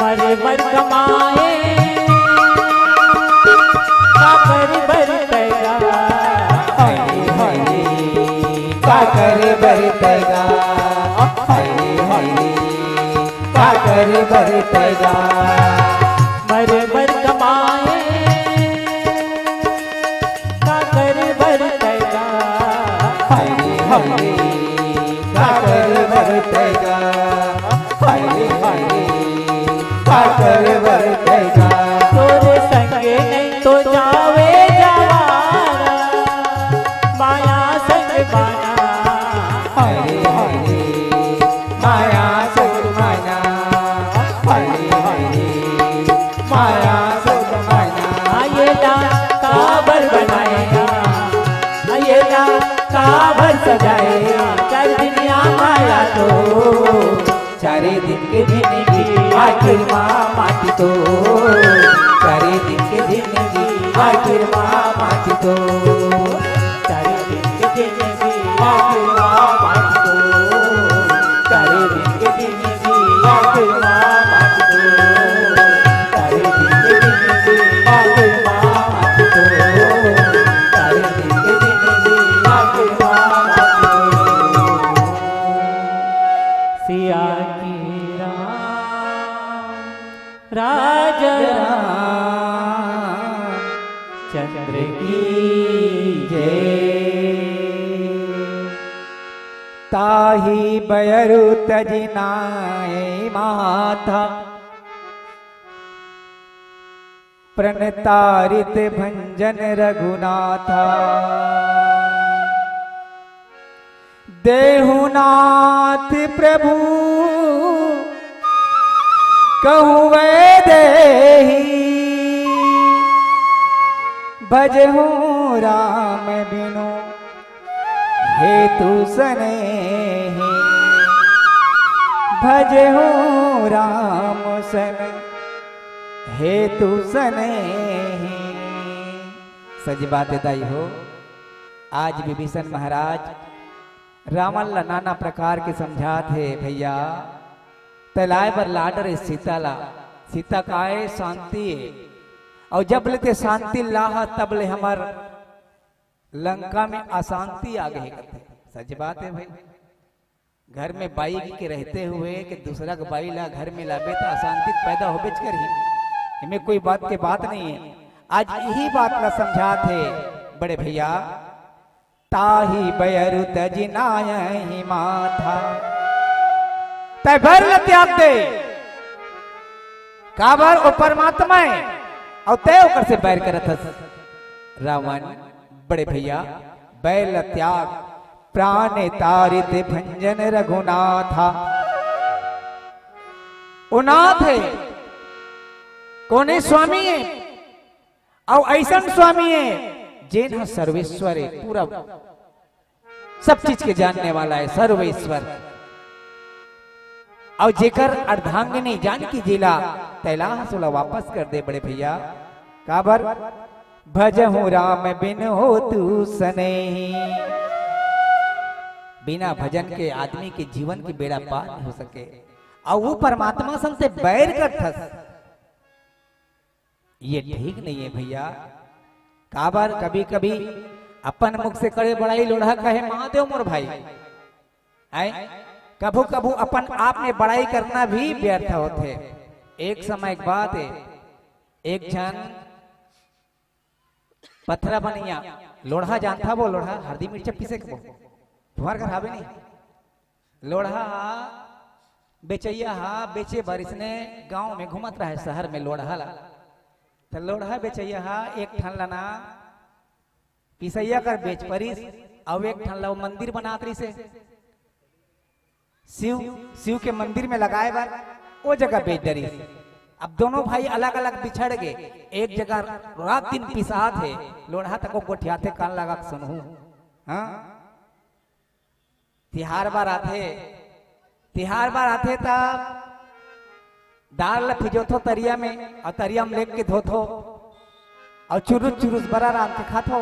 मरे बर कमाए, का करे बर पैदा। हरे हरे, का करे बर पैदा। हरे हरे, का करे बर पैदा। मरे बर कमाए, का करे बर पैदा। हरे हरे, का करे बर पैदा। हरे हरे, का करे बर पैदा। तोरे संगे नहीं तो जावे जवाना, माया संग बाना। हरे हरे, माया संग बाना। हरे हरे, माया संग बाना। आये ना काबर बनाएगा, आये ना काबर सजाएगा, चार दुनिया माया तो। चारे दिन के जिंदगी, आखिर मा माटी तो। चारे दिन के जिंदगी, आखिर मा माटी तो। चारे दिन के जिंदगी, आखिर मा माटी तो। चारे दिन के जिंदगी, आखिर मा माटी तो। चारे दिन के जिंदगी, आखिर मा माटी तो। चारे दिन के जिंदगी, आखिर मा माटी तो। सिया की राम, राजा रामचंद्र की जय। ताही बयरु तजिनाए माथा, प्रण तारित भंजन रघुनाथा। देहु नाथ प्रभु कहु वैदेही, भजहु राम बिनु हेतु सनेही। भजहु राम सन हेतु सनेही। सच बात है दाई हो, आज विभीषण महाराज रावण ला नाना प्रकार के समझात हे, भैया, तैं लाय बर लाय डरे सीता ला, सीता काय शांति हे, अउ जब ले तैं शांति लाहा तब ले हमर लंका में अशांति आ गए कथे। सच बात है भाई, घर में बाई के रहते हुए कि दूसरा के बाई ला घर में लाबे त अशांति पैदा होबेच करही, एमे कोई बात के बात नहीं है। आज यही बात ला समझात हे बड़े भैया, ताही बैरु तजिनायहि माथा। तैं बैर ल त्याग दे, काबर ओ परमात्मा हे, अउ तैं ओकर से बैर करत हस। रावण, बड़े भैया, बैर ल त्याग, प्राण तारित भंजन रघुनाथा। ओ नाथ हे, कोने स्वामी हे, अउ अइसन स्वामी हे, जेन ह सर्वेश्वर हे, पूरा सब चीज के जानने वाला हे, सर्वेश्वर। अउ जेकर अर्धांगिनी जानकी जिला तैं लाहस ओला वापस कर दे बड़े भैया। काबर? भजहु राम बिन होतु सनेही। बिना भजन के आदमी के जीवन के बेड़ा पार नहीं हो सके। अउ वो परमात्मा संग तैं बैर करथस, ये ठीक नहीं है भैया। काबर कभी-कभी अपन मुख से करे बड़ाई लोढ़ा कहे महादेव मोर भाई। आय, कभू-कभू अपन आप में बड़ाई करना भी व्यर्थ होथे। एक समय एक बात हे, एक झन पथरा बनइया लोढ़ा जानथा वो लोढ़ा हरदी मिर्चा पीसे के वो तुम्हार घर हावे नहीं? लोढ़ा हा, बेचइया हा, बेचे बर इसने गांव में घूमत रहे, शहर में लोढ़ा ला। त लोढ़ा बेचइया हा एक ठन ला ना पिसइया कर बेच परिस, अउ एक ठन ला वो मंदिर बनात रहिसे, शिव, शिव के मंदिर में लगाए बर वो जगह बेच डरिस। अब दोनों भाई अलग-अलग बिछड़ गे, एक जगह रात दिन पिसात हे, लोढ़ा तको गोठियाथे, कान लगा के सुनहू। हाँ? तिहार बार आथे, तिहार बार आथे त दार ल फिजोथो तरिया में, अउ तरिया में लेग के धोथो, अउ चुरुस चुरुस बरा रांध के खाथो।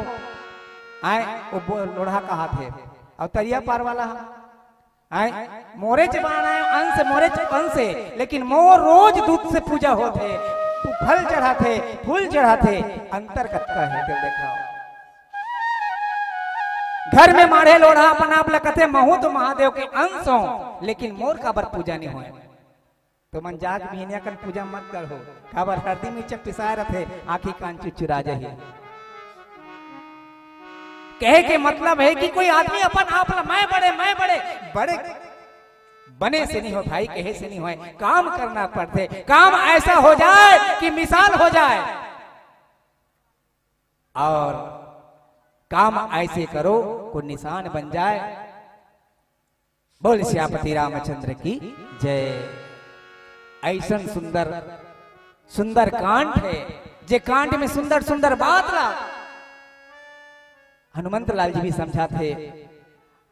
आय, वो बो-, लोढ़ा कहाथे, अउ तरिया पार वाला ह, आय, मोरेच बाना अंश, मोरेच अंश हे, लेकिन मोर रोज दूध से पूजा होथे, फल चढ़ाथे, फूल चढ़ाथे, अंतर कतका हे, तेला देखव। घर में माढ़े लोढ़ा अपन आप ल कथे, महूं तो महादेव के अंश हों, लेकिन मोर काबर पूजा नइ होय? तुमन जाके बिहनिया कन पूजा मत करहू, काबर हरदी मिर्चा पिसाय रथे, आंखी कान चुचुरा जाही। कहे के मतलब हे कि कोई आदमी अपन आप ल मैं बड़े, मैं बड़े, बड़े बने से नइ होय भाई, कहे से नइ होय, काम करना पड़थे, काम ऐसा हो जाए कि मिसाल हो जाए। अउ काम ऐसे करो, कोई निसान बन जाए। बोल सियापति रामचंद्र की जय। अइसन सुंदर, सुंदर कांड हे, जे कांड में सुंदर सुंदर बात ला हनुमंत लाल जी भी समझाथे,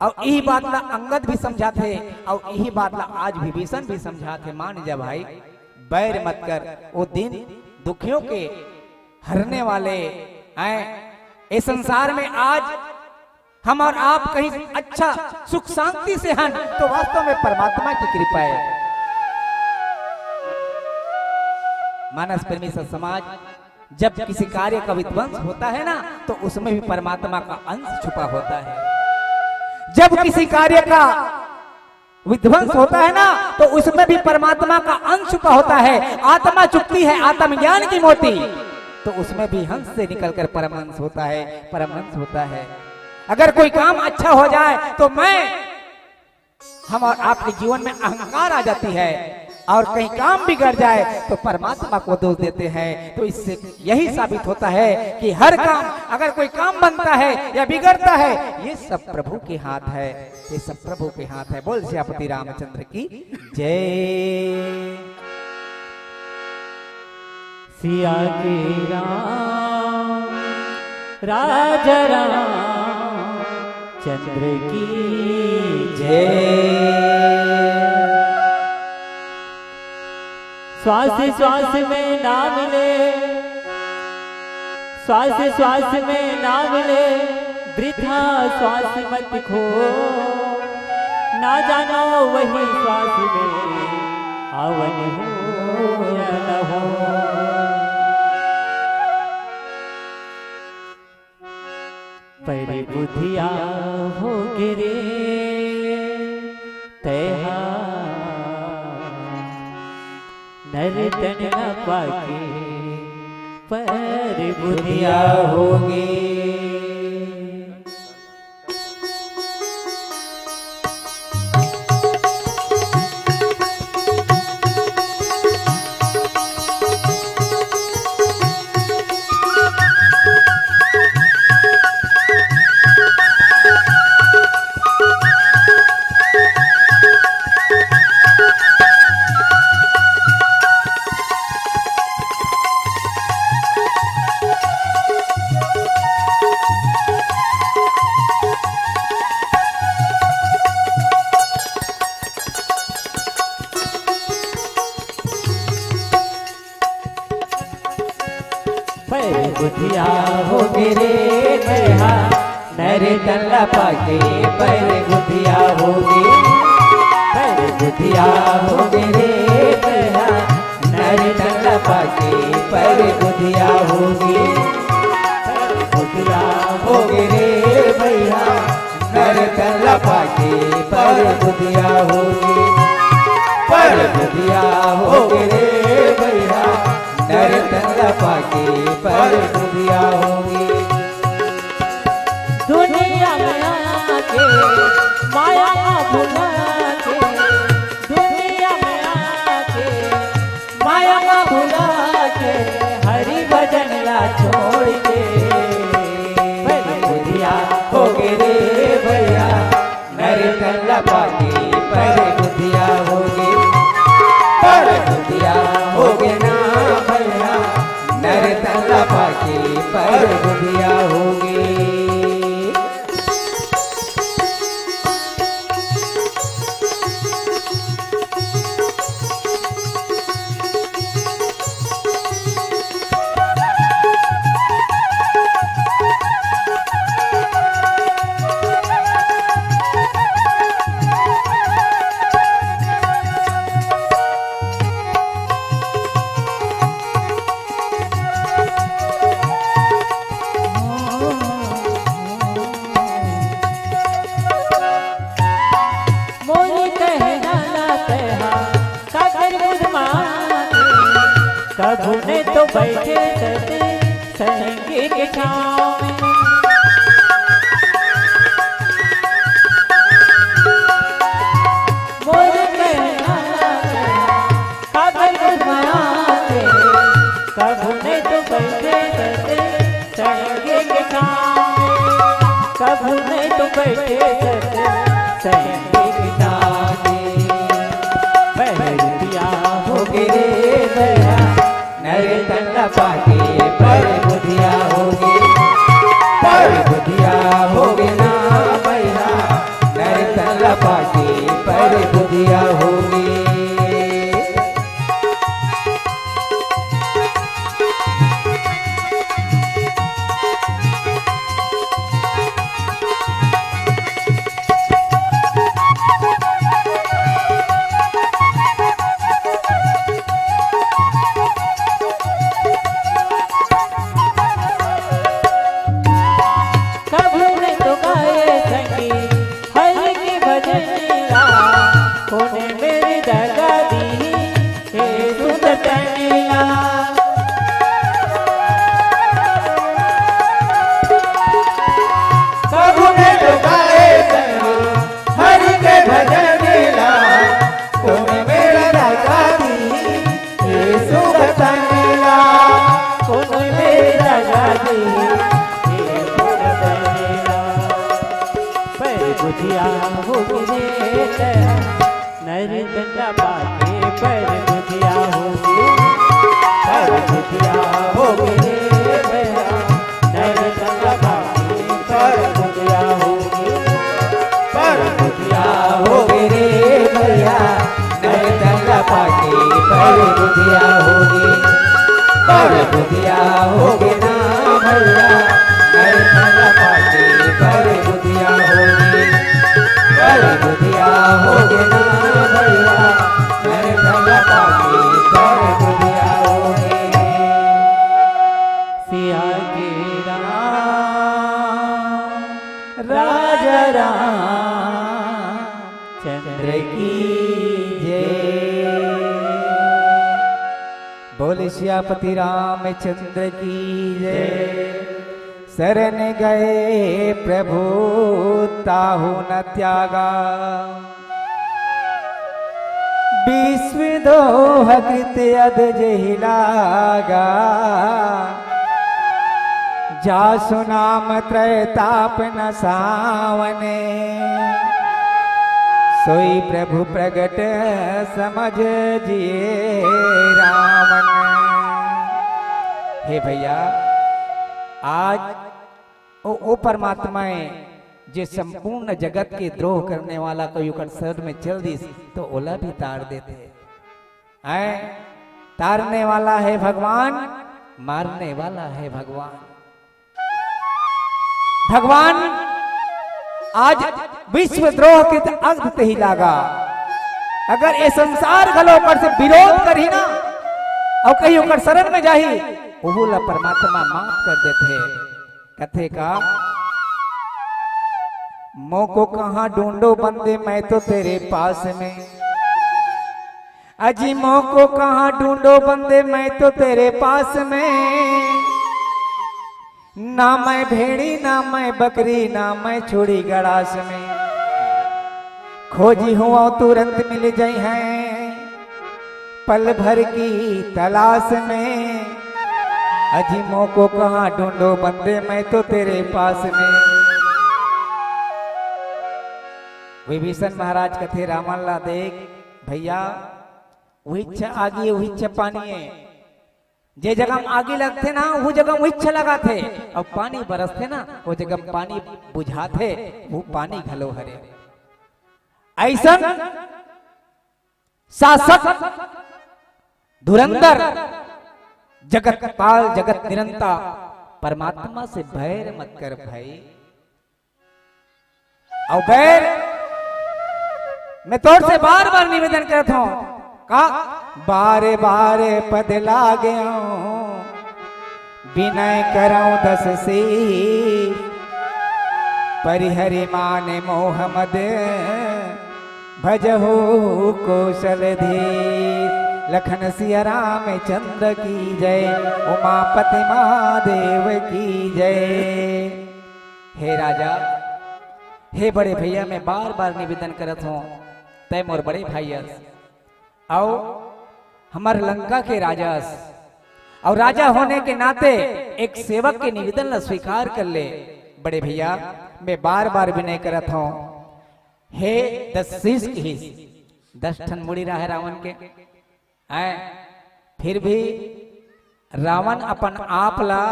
अउ इही बात ला अंगद भी समझाथे, अउ इही बात ला आज विभीषण भी समझाथे। मान जा भाई, बैर मत कर, वो दीन दुखियों के हरने वाले हैं। इस संसार में आज हम अउ आप कहीं अच्छा सुख शांति से हन, तो वास्तव में परमात्मा की कृपा हे। मानस प्रेमी सत समाज, जब किसी कार्य का विध्वंस होता है ना, तो उसमें भी परमात्मा का अंश छुपा होता है। जब किसी कार्य का विध्वंस होता है ना, तो उसमें भी परमात्मा का अंश छुपा होता है। आत्मा चुगती है आत्मज्ञान की मोती, तो उसमें भी हंस से निकलकर परमहंस होता है, परमहंस होता है। अगर कोई काम अच्छा हो जाए, तो मैं, हम अउ आपके जीवन में अहंकार आ जाती है, अउ कहीं काम बिगड़ जाए, तो परमात्मा को दोष देते हैं। तो इससे यही साबित होता है कि हर काम, अगर कोई काम बनता है या बिगड़ता है, ये सब प्रभु के हाथ है, ये सब प्रभु के हाथ है। बोल सियापति रामचंद्र की जय। सिया के राम, राजा रामचंद्र की जय। श्वास श्वास में नाम ले, श्वास श्वास में नाम ले, वृथा श्वास मत खो। ना जानो वही श्वास में आवन हो या न हो। पर बुधिया होगे रे तैहा, नर तन न पाके पर बुधिया होगे। पर बुधिया होगे रे तैहा, नर तन ल पाके पर बुधिया होगे। पर बुधिया होगे रे तैहा, नर तन ल पाके पर बुधिया होगे। पर बुधिया होगे रे भैया, नर तन ल पाके पर बुधिया होगे। पर बुधिया होगे रे भैया, नर तन ल पाके पर बुधिया होगे। दुनिया में आके माया भुला के, दुनिया में आके माया भुला के, हरि भजन ला छोड़ के। पर बुधिया होगे रे कभू नहीं तो बैठे सती संगी के छाँव में। मोर कहना कागज बनाते, कभू नहीं तो बैठे सती संगी के छाँव में, कभू नहीं तो बैठे सती संगी के छाँव में। पहरुदिया होगे रे दया, नर तन पाके पर बुधिया होगे, पर बुधिया होगे ना भैया, नर तन पाके पर बुधिया होगे। कभू नहीं तो गाए संगी हरि के भजनिया, कोने मेरी दगा दी हे सुंदर तनिया। कभू नहीं तो गाए संगी हरि के भजनिया, कोने मेरी दगा दी हे सुंदर तनिया, कोने मेरी दगा दी हे सुंदर तनिया। पर बुधिया होगे रे दया, नर तन पाके पर बुधिया होगे, पर बुधिया होगे रे दया, नर तन पाके पर बुधिया होगे, पर बुधिया होगे रे भैया, नर तन पाके पर बुधिया होगे, पर बुधिया होगे ना भैया, नर तन पाके पर बुधिया होगे, पर बुधिया होगे ना भैया, नर तन पाके पर बुधिया होगे। सिया के राम, राजा रामचंद्र की जय। बोल सियापति रामचंद्र की जय। शरण गए प्रभु ताहू न त्यागा, विश्व द्रोह कृत अध जेहि लागा। जासु नाम त्रैताप नसावने, सोई प्रभु प्रगट समझ जिए रावण। हे भैया, आज ओ, ओ परमात्मा हे, जे संपूर्ण जगत के द्रोह करने वाला कोई ओकर शरण में चल दिस, तो ओला भी तार देथे। हैं? तारने वाला है भगवान, मारने वाला है भगवान। भगवान आज विश्व द्रोह कृत अध तेहि लागा। अगर ये संसार घलो ओकर से विरोध करही ना, अउ कहीं ओकर शरण में जाही, ओहू ला परमात्मा माफ कर देथे। कथे का, मोको कहाँ ढूंढो बंदे, मैं तो तेरे पास में। अजी मोको कहाँ ढूंढो बंदे, मैं तो तेरे पास में। ना मैं भेड़ी, ना मैं बकरी, ना मैं छुड़ी गड़ास में। खोजी हुआ तुरंत मिल जाई हैं, पल भर की तलाश में। अजी मोको कहाँ ढूंढो बंदे, मैं तो तेरे पास में। विभीषण महाराज कथे रावण ला, देख भैया, उहिच आगी, उहिच पानी हे। जे जगह म आगी लगथे ना, वो जगह म उहिच लगाथे, अउ पानी बरसथे ना, वो जगह म पानी बुझाथे, वो पानी घलो हरे। अइसन शासक, धुरंधर, जगत पाल, जगत निरंता परमात्मा से बैर मत कर भाई। अउ बैर, मैं तोर से बार बार निवेदन करत हूँ, का बारे बारे पद लागे हूँ, विनय करौं दस शीश, परिहरि माने मोह मद भजहु कौशल धीर। लखन सिया रामचंद्र की जय, उमापति महादेव की जय। हे राजा, हे बड़े भैया, मैं बार बार निवेदन करत हूँ, तय मोर बड़े भाई अस, अउ हमर लंका के राजा अस, अउ राजा होने के नाते एक सेवक के निवेदन ला स्वीकार कर ले। बड़े भैया, मैं बार बार विनय करत हूँ, हे दस शीश किहिस, दस ठन मुड़ी रहे रावण के, आय, फिर भी रावण अपन आप ला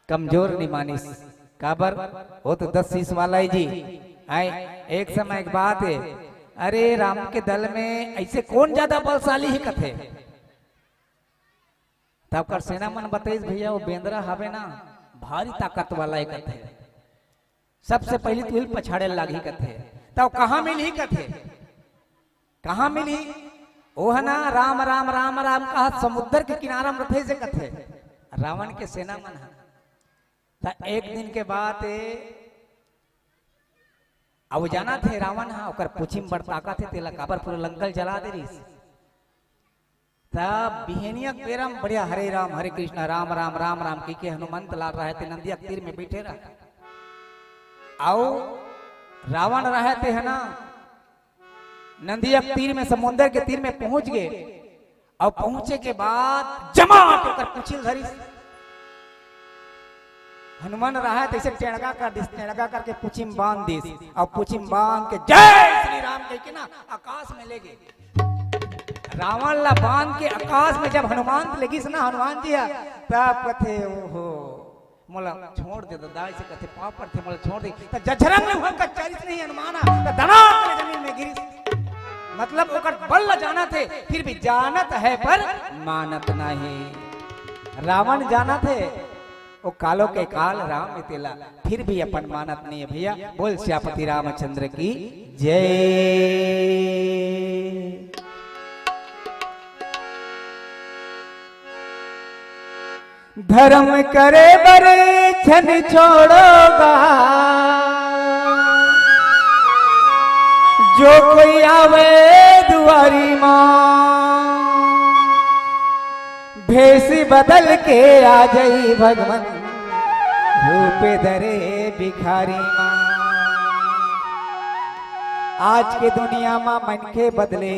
कमजोर नहीं मानिस। काबर? वो तो दस शीश वाला है जी। आय, एक समय एक बात है, अरे, राम के दल में ऐसे कौन ज्यादा बलशाली है कथे? तब कर सेना मन बताइस, भैया, वो बेंदरा हवे ना, भारी ताकत वाला है कथे। सबसे पहले तुहिल पछाड़े लागही कथे। तब कहाँ मिलही कथे? कहाँ मिलही? ओह ना, राम राम राम राम कहा समुद्र के किनारा में रथे से कथे रावण के सेना मन ह। त एक दिन के बात ए, अब जाना थे रावण हा, ओकर पूछी में बड़ ताकत हे, तेला काबर पूरा लंका ल जला दे रहिस। तब बिहनिया के बेरा म बढ़िया हरे राम, हरे कृष्णा, राम राम, राम राम कहि के हनुमंत लाल रहे ते नदिया के तीर में बैठे रहे। अउ रावण रहे ते है ना, नदिया के तीर में, समुंदर के तीर में पहुंच गए। अउ पहुंचे के बाद जमा के ओकर पूछी ल धरिस। हनुमान रहे तइसे टेड़गा कर दिस, टेड़गा करके पूछी म बांध दिस, अउ पूछी म बांध के जय श्री राम कहि के ना आकाश में ले गे। रावण ला बांध के आकाश में जब हनुमान ले गिस ना, हनुमान जी ह, तब कथे, "ओहो, मोला छोड़ दे ददा," ऐसे कथे, "पाँव पड़थे, मोला छोड़ दे।" त जझरंग ले उहाँ कच्चारिस नहीं हनुमान ह, त दना के जमीन में गिरिस। मतलब ओकर बल ला जानत हे, फिर भी जानत है पर मानत नहीं। रावण जानत हे, ओ कालो के काल राम ए तेला, फिर भी अपन मानत नहीं है भैया। बोल सियापति रामचंद्र की जय। धर्म करे बर झन छोड़ोगा, जो कोई आवे दुआरी माँ। भेष बदल के आ जाई भगवन, रूप धरे भिखारी माँ। आज के दुनिया मा मनखे बदले,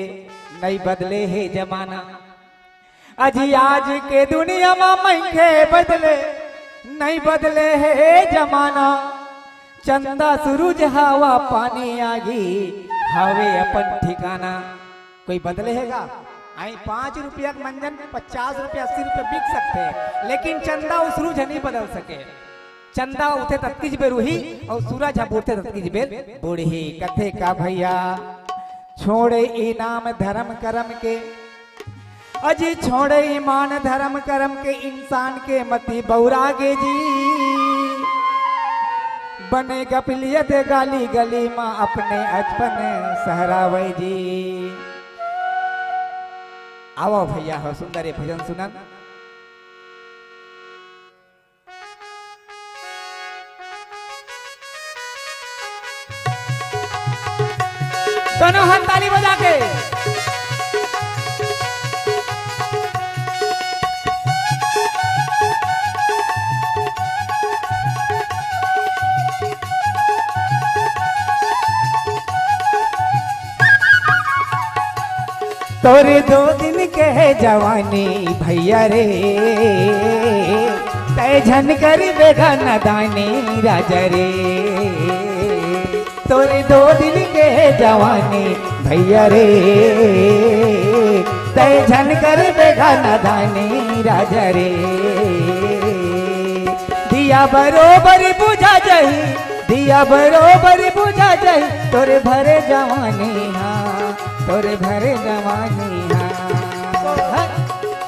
नइ बदले हे जमाना। अजी आज के दुनिया मा मनखे बदले, नइ बदले हे जमाना। चंदा सुरुज हवा पानी आगी, हवे अपन ठिकाना। कोई बदले हे गा? आई पाँच रुपया के मंजन पचास रुपया, अस्सी रुपया बिक सकथे, लेकिन चंदा अउ सुरुज ह नइ बदल सके। चंदा उठे ततकीच बेर उही, अउ सुरुज ह बूड़थे ततकीच बेर बूड़ही। कथे का भैया, छोड़े इनाम धरम करम के, अजी छोड़े ईमान धरम करम के, इंसान के मति बउरा गे जी। बने गपलियत गाली गली मा अपने अचपन सहरावय जी। आवव भैया हो, सुंदर ये भजन सुनन। दोनों हाथ ताली बजा के। तोरे दो दिन के है जवानी भैया रे, तय झन कर बेगा नदानी राजा रे। तोरे दो दिन के है जवानी भैया रे, तय झन कर बेगा नदानी राजा रे। दिया बरोबर बुझा जाही, दिया बरोबर बुझा जाही, तोरे भरे जवानी हा, तोरे भरे जवानी हा।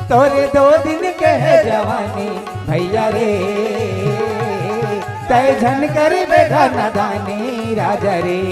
तोरे दो दिन के है जवानी भैया रे, तय झन कर बेगा नदानी राजा रे।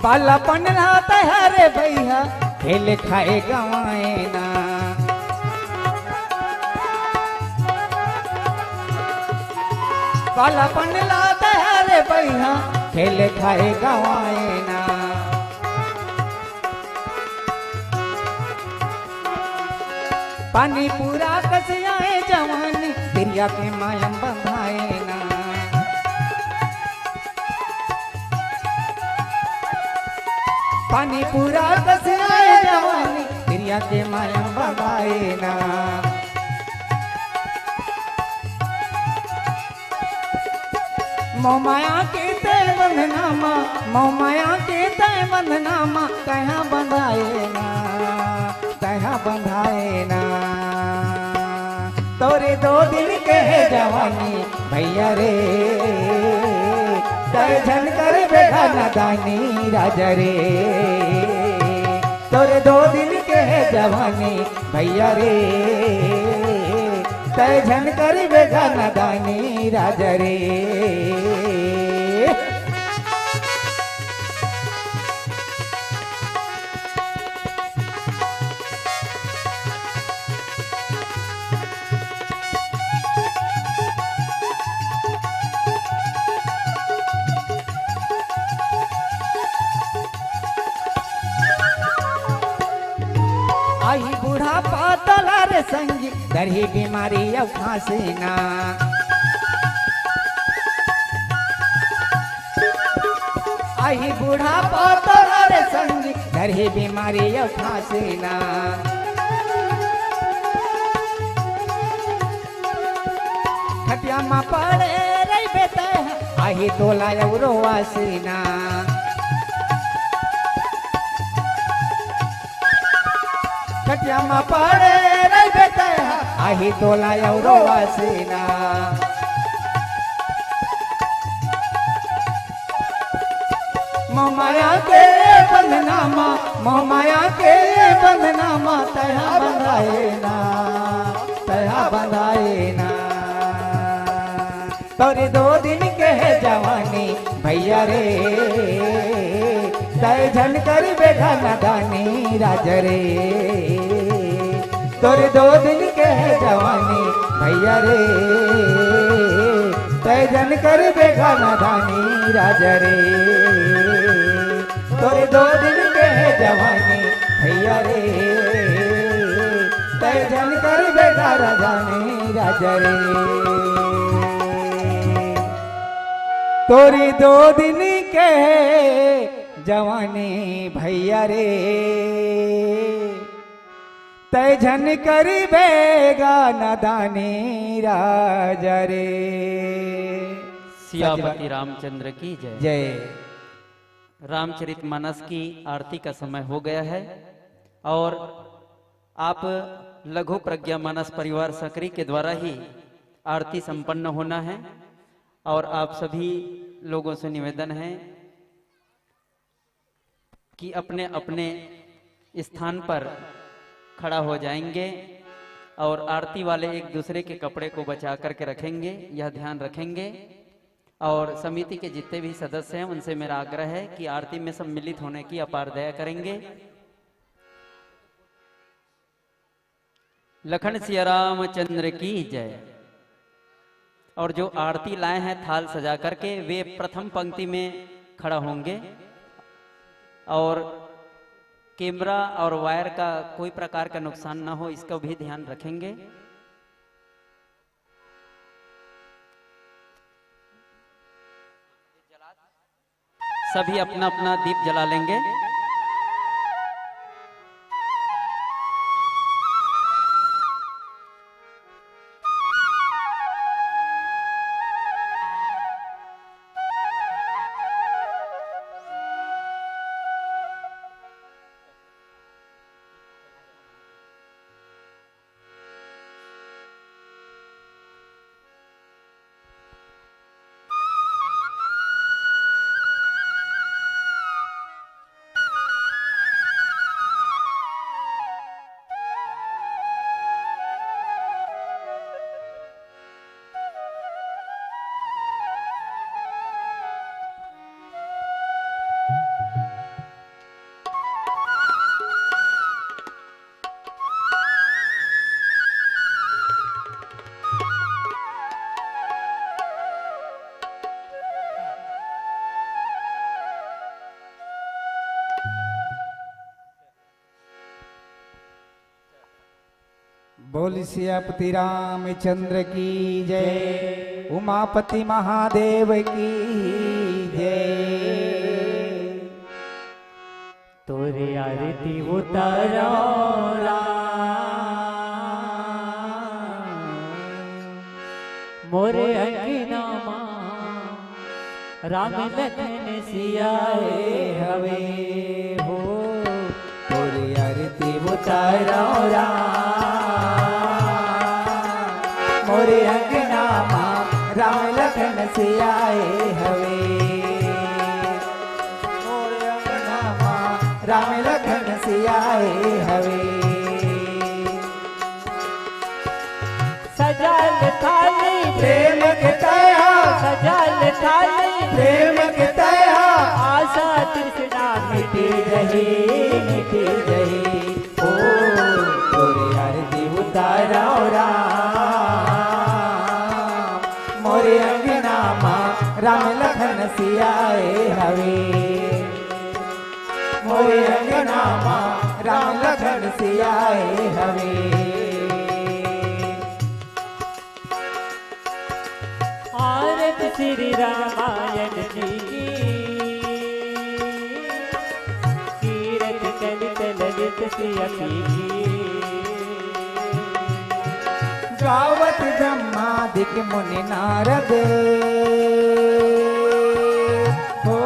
बालापन ला तैं हरे भैया, खेले खाए गवाए ना। बालापन ला तैं हरे भैया, खेले खाए गवाए ना। पानी पूरा कस आए जवानी, पिरिया के मायम बंधाए ना। पानी पूरा कस आए जवानी, पिरिया के मायम बंधाए ना। मोमाया के तय बंधना मा, मोमाया के तय बंधना मा, तैहा बंधाए ना, तैहा बंधाए ना। तोरे दो दिन के हे जवानी भैया रे, तय झन कर बेगा नदानी राजा रे। तोरे दो दिन के हे जवानी भैया रे, तय झन कर बेगा नदानी राजा रे। आही बुढ़ापा तोला रे संगी, धरही बीमारी अउ खांसी ना। आही बुढ़ापा तोला रे संगी, धरही बीमारी अउ खांसी ना। खटिया मा पड़े रहिबे तैं, आही तोला अउ रोवासी ना। खटिया मा पड़े रहिबे तैं, आही तोला अउ रोवासी ना। मोमाया के बंधना मा, मोमाया के बंधना मा, तैहा बंधाए ना, तैहा बंधाए ना। तोरे दो दिन के हे जवानी भैया रे, तय झन कर बेगा नदानी राजा रे। तोरे दो दिन के हे जवानी भैया रे, तय झन कर बेगा नदानी राजा रे। तोरे दो दिन के हे जवानी भैया रे, तय झन कर बेगा नदानी राजा रे। तोरी दो दिन के जवानी भैया रे, तय झन कर बेगा नदानी राजा रे। सियापति रामचंद्र की जय। जय। रामचरित मानस की आरती का समय हो गया है और आप लघु प्रज्ञा मानस परिवार सकरी के द्वारा ही आरती संपन्न होना है और आप सभी लोगों से निवेदन है कि अपने अपने स्थान पर खड़ा हो जाएंगे और आरती वाले एक दूसरे के कपड़े को बचा करके रखेंगे, यह ध्यान रखेंगे। और समिति के जितने भी सदस्य हैं, उनसे मेरा आग्रह है कि आरती में सम्मिलित होने की अपार दया करेंगे। लखन सिया रामचंद्र की जय। और जो आरती लाए हैं थाल सजा करके, वे प्रथम पंक्ति में खड़ा होंगे। और कैमरा और वायर का कोई प्रकार का नुकसान ना हो, इसका भी ध्यान रखेंगे। सभी अपना अपना दीप जला लेंगे। बोल सियापति रामचंद्र की जय, उमापति महादेव की जय। तोरे आरती उतारो राम, मोरे अंगना मा राम लखन सिया ए हवे हो। तोरे आरती उतारो राम, मोरे अंगना मा राम लखन सिया ए हवे। मोरे अंगना मा राम लखन सिया ए हवे। सजाल थाली प्रेम के तया, सजाल थाली प्रेम के तया, आशा तृष्णा मिटी जही, मिटी जही। ओ तोरे आरती उतारो राम, मोरे अंगना मा राम लखन सिया ए हवे। मोरे अंगना मा राम लखन सिया ए हवे। आरत श्री रामायण जी की, कीरत कलित ललित सिया की। गावत ब्रह्मादिक मुनि नारद हो,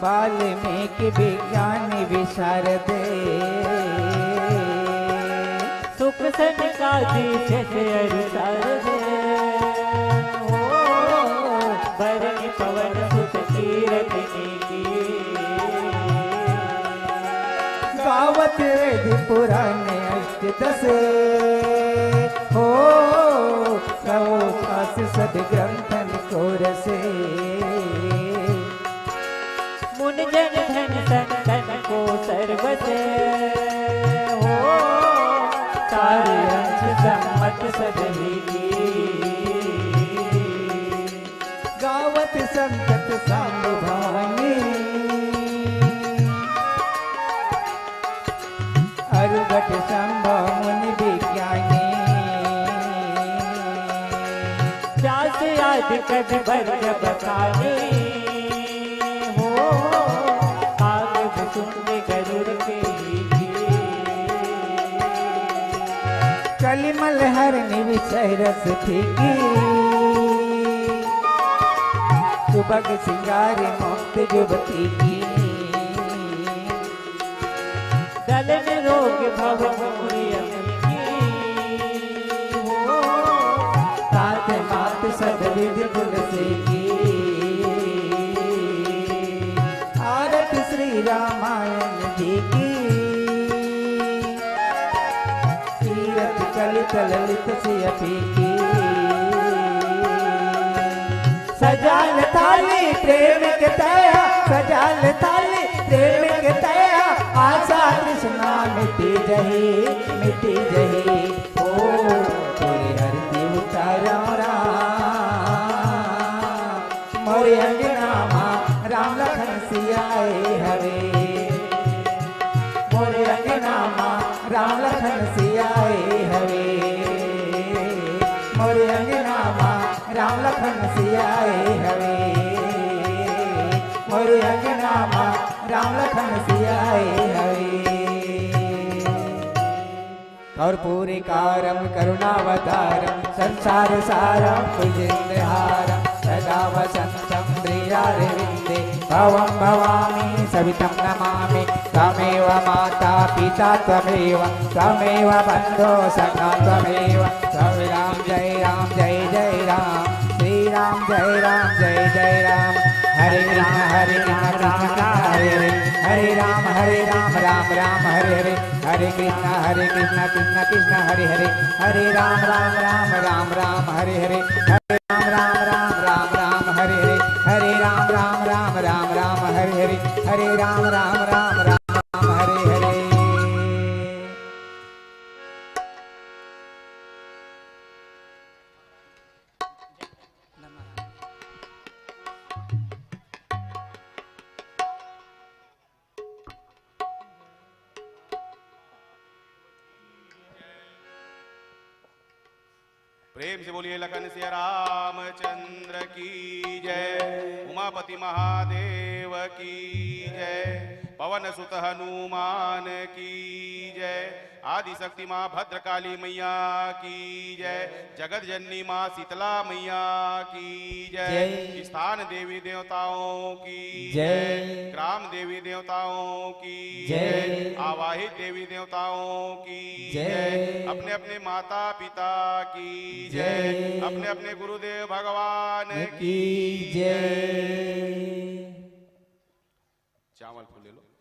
वाल्मीकि विज्ञान विशारद। सुख सनकादि जस अरु सारद हो, बरन पवन सुत कीरत नीकी। गावत वेद पुराण अष्टदश हो, कहो सास सद ग्रंथन को रस। मुन जन धन संतन को सर्वस हो, सार अंश सम्मत सदही की। गावत संतत सांब भवानी, अरुगट शंभु मुनि विज्ञानी। व्यास आदि कवि बर बखानी हो, काग भुसुंड गरुड़ के लीजे। कलिमल हर निविषय रस फीकी, सुभग सिंगार मुक्त जुवती की। दलन रोग भव मुनि अमन की हो, तात मात सब विधि तुलसी की। आरत श्री रामायण जी की, तीरथ कलित ललित सियपी की। सजाल थाली प्रेम के तया, सजाल थाली प्रेम के तया, आशा तृष्णा मिटी जही, मिटी जही। ओ तोरे आरती उतारो राम, मोरे अंगना मा राम लखन सिया ए हवे। मोरे अंगना मा राम लखन सिया ए हवे। मोरे अंगना मा राम लखन सिया ए हवे। मोरे अंगना मा राम लखन सिया ए हवे। कर्पूरकारं करुणावतारं संसारसारं भुजगेन्द्रहारं सदा वसन्तं हृदयारविन्दे भवं भवामि सवितं नमामि। त्वमेव माता पिता त्वमेव, त्वमेव बन्धो सखा त्वमेव। जय राम जय राम जय जय राम, श्री राम जय राम जय जय राम। हरे कृष्ण हरे कृष्ण कृष्ण कृष्ण हरे हरे, हरे राम हरे राम राम राम हरे हरे। हरे कृष्ण हरे कृष्ण कृष्ण कृष्ण हरे हरे, हरे राम राम राम राम राम हरे हरे, हरे राम राम राम राम राम हरे हरे, हरे राम राम राम राम राम हरे हरे, हरे राम राम राम राम राम हरे हरे। प्रेम से बोलिए लखन सिया रामचंद्र की जय, उमापति महादेव की जय, पवन सुत हनुमान की जय, आदि शक्ति माँ भद्रकाली मैया की जय, जगत जननी माँ शीतला मैया की जय, जय। स्थान देवी देवताओं की जय। जय, ग्राम देवी देवताओं की जय। जय, आवाहित देवी देवताओं की जय। जय, अपने अपने माता पिता की जय। जय, अपने अपने गुरुदेव भगवान की की जय। जय। चावल फूल ले लो।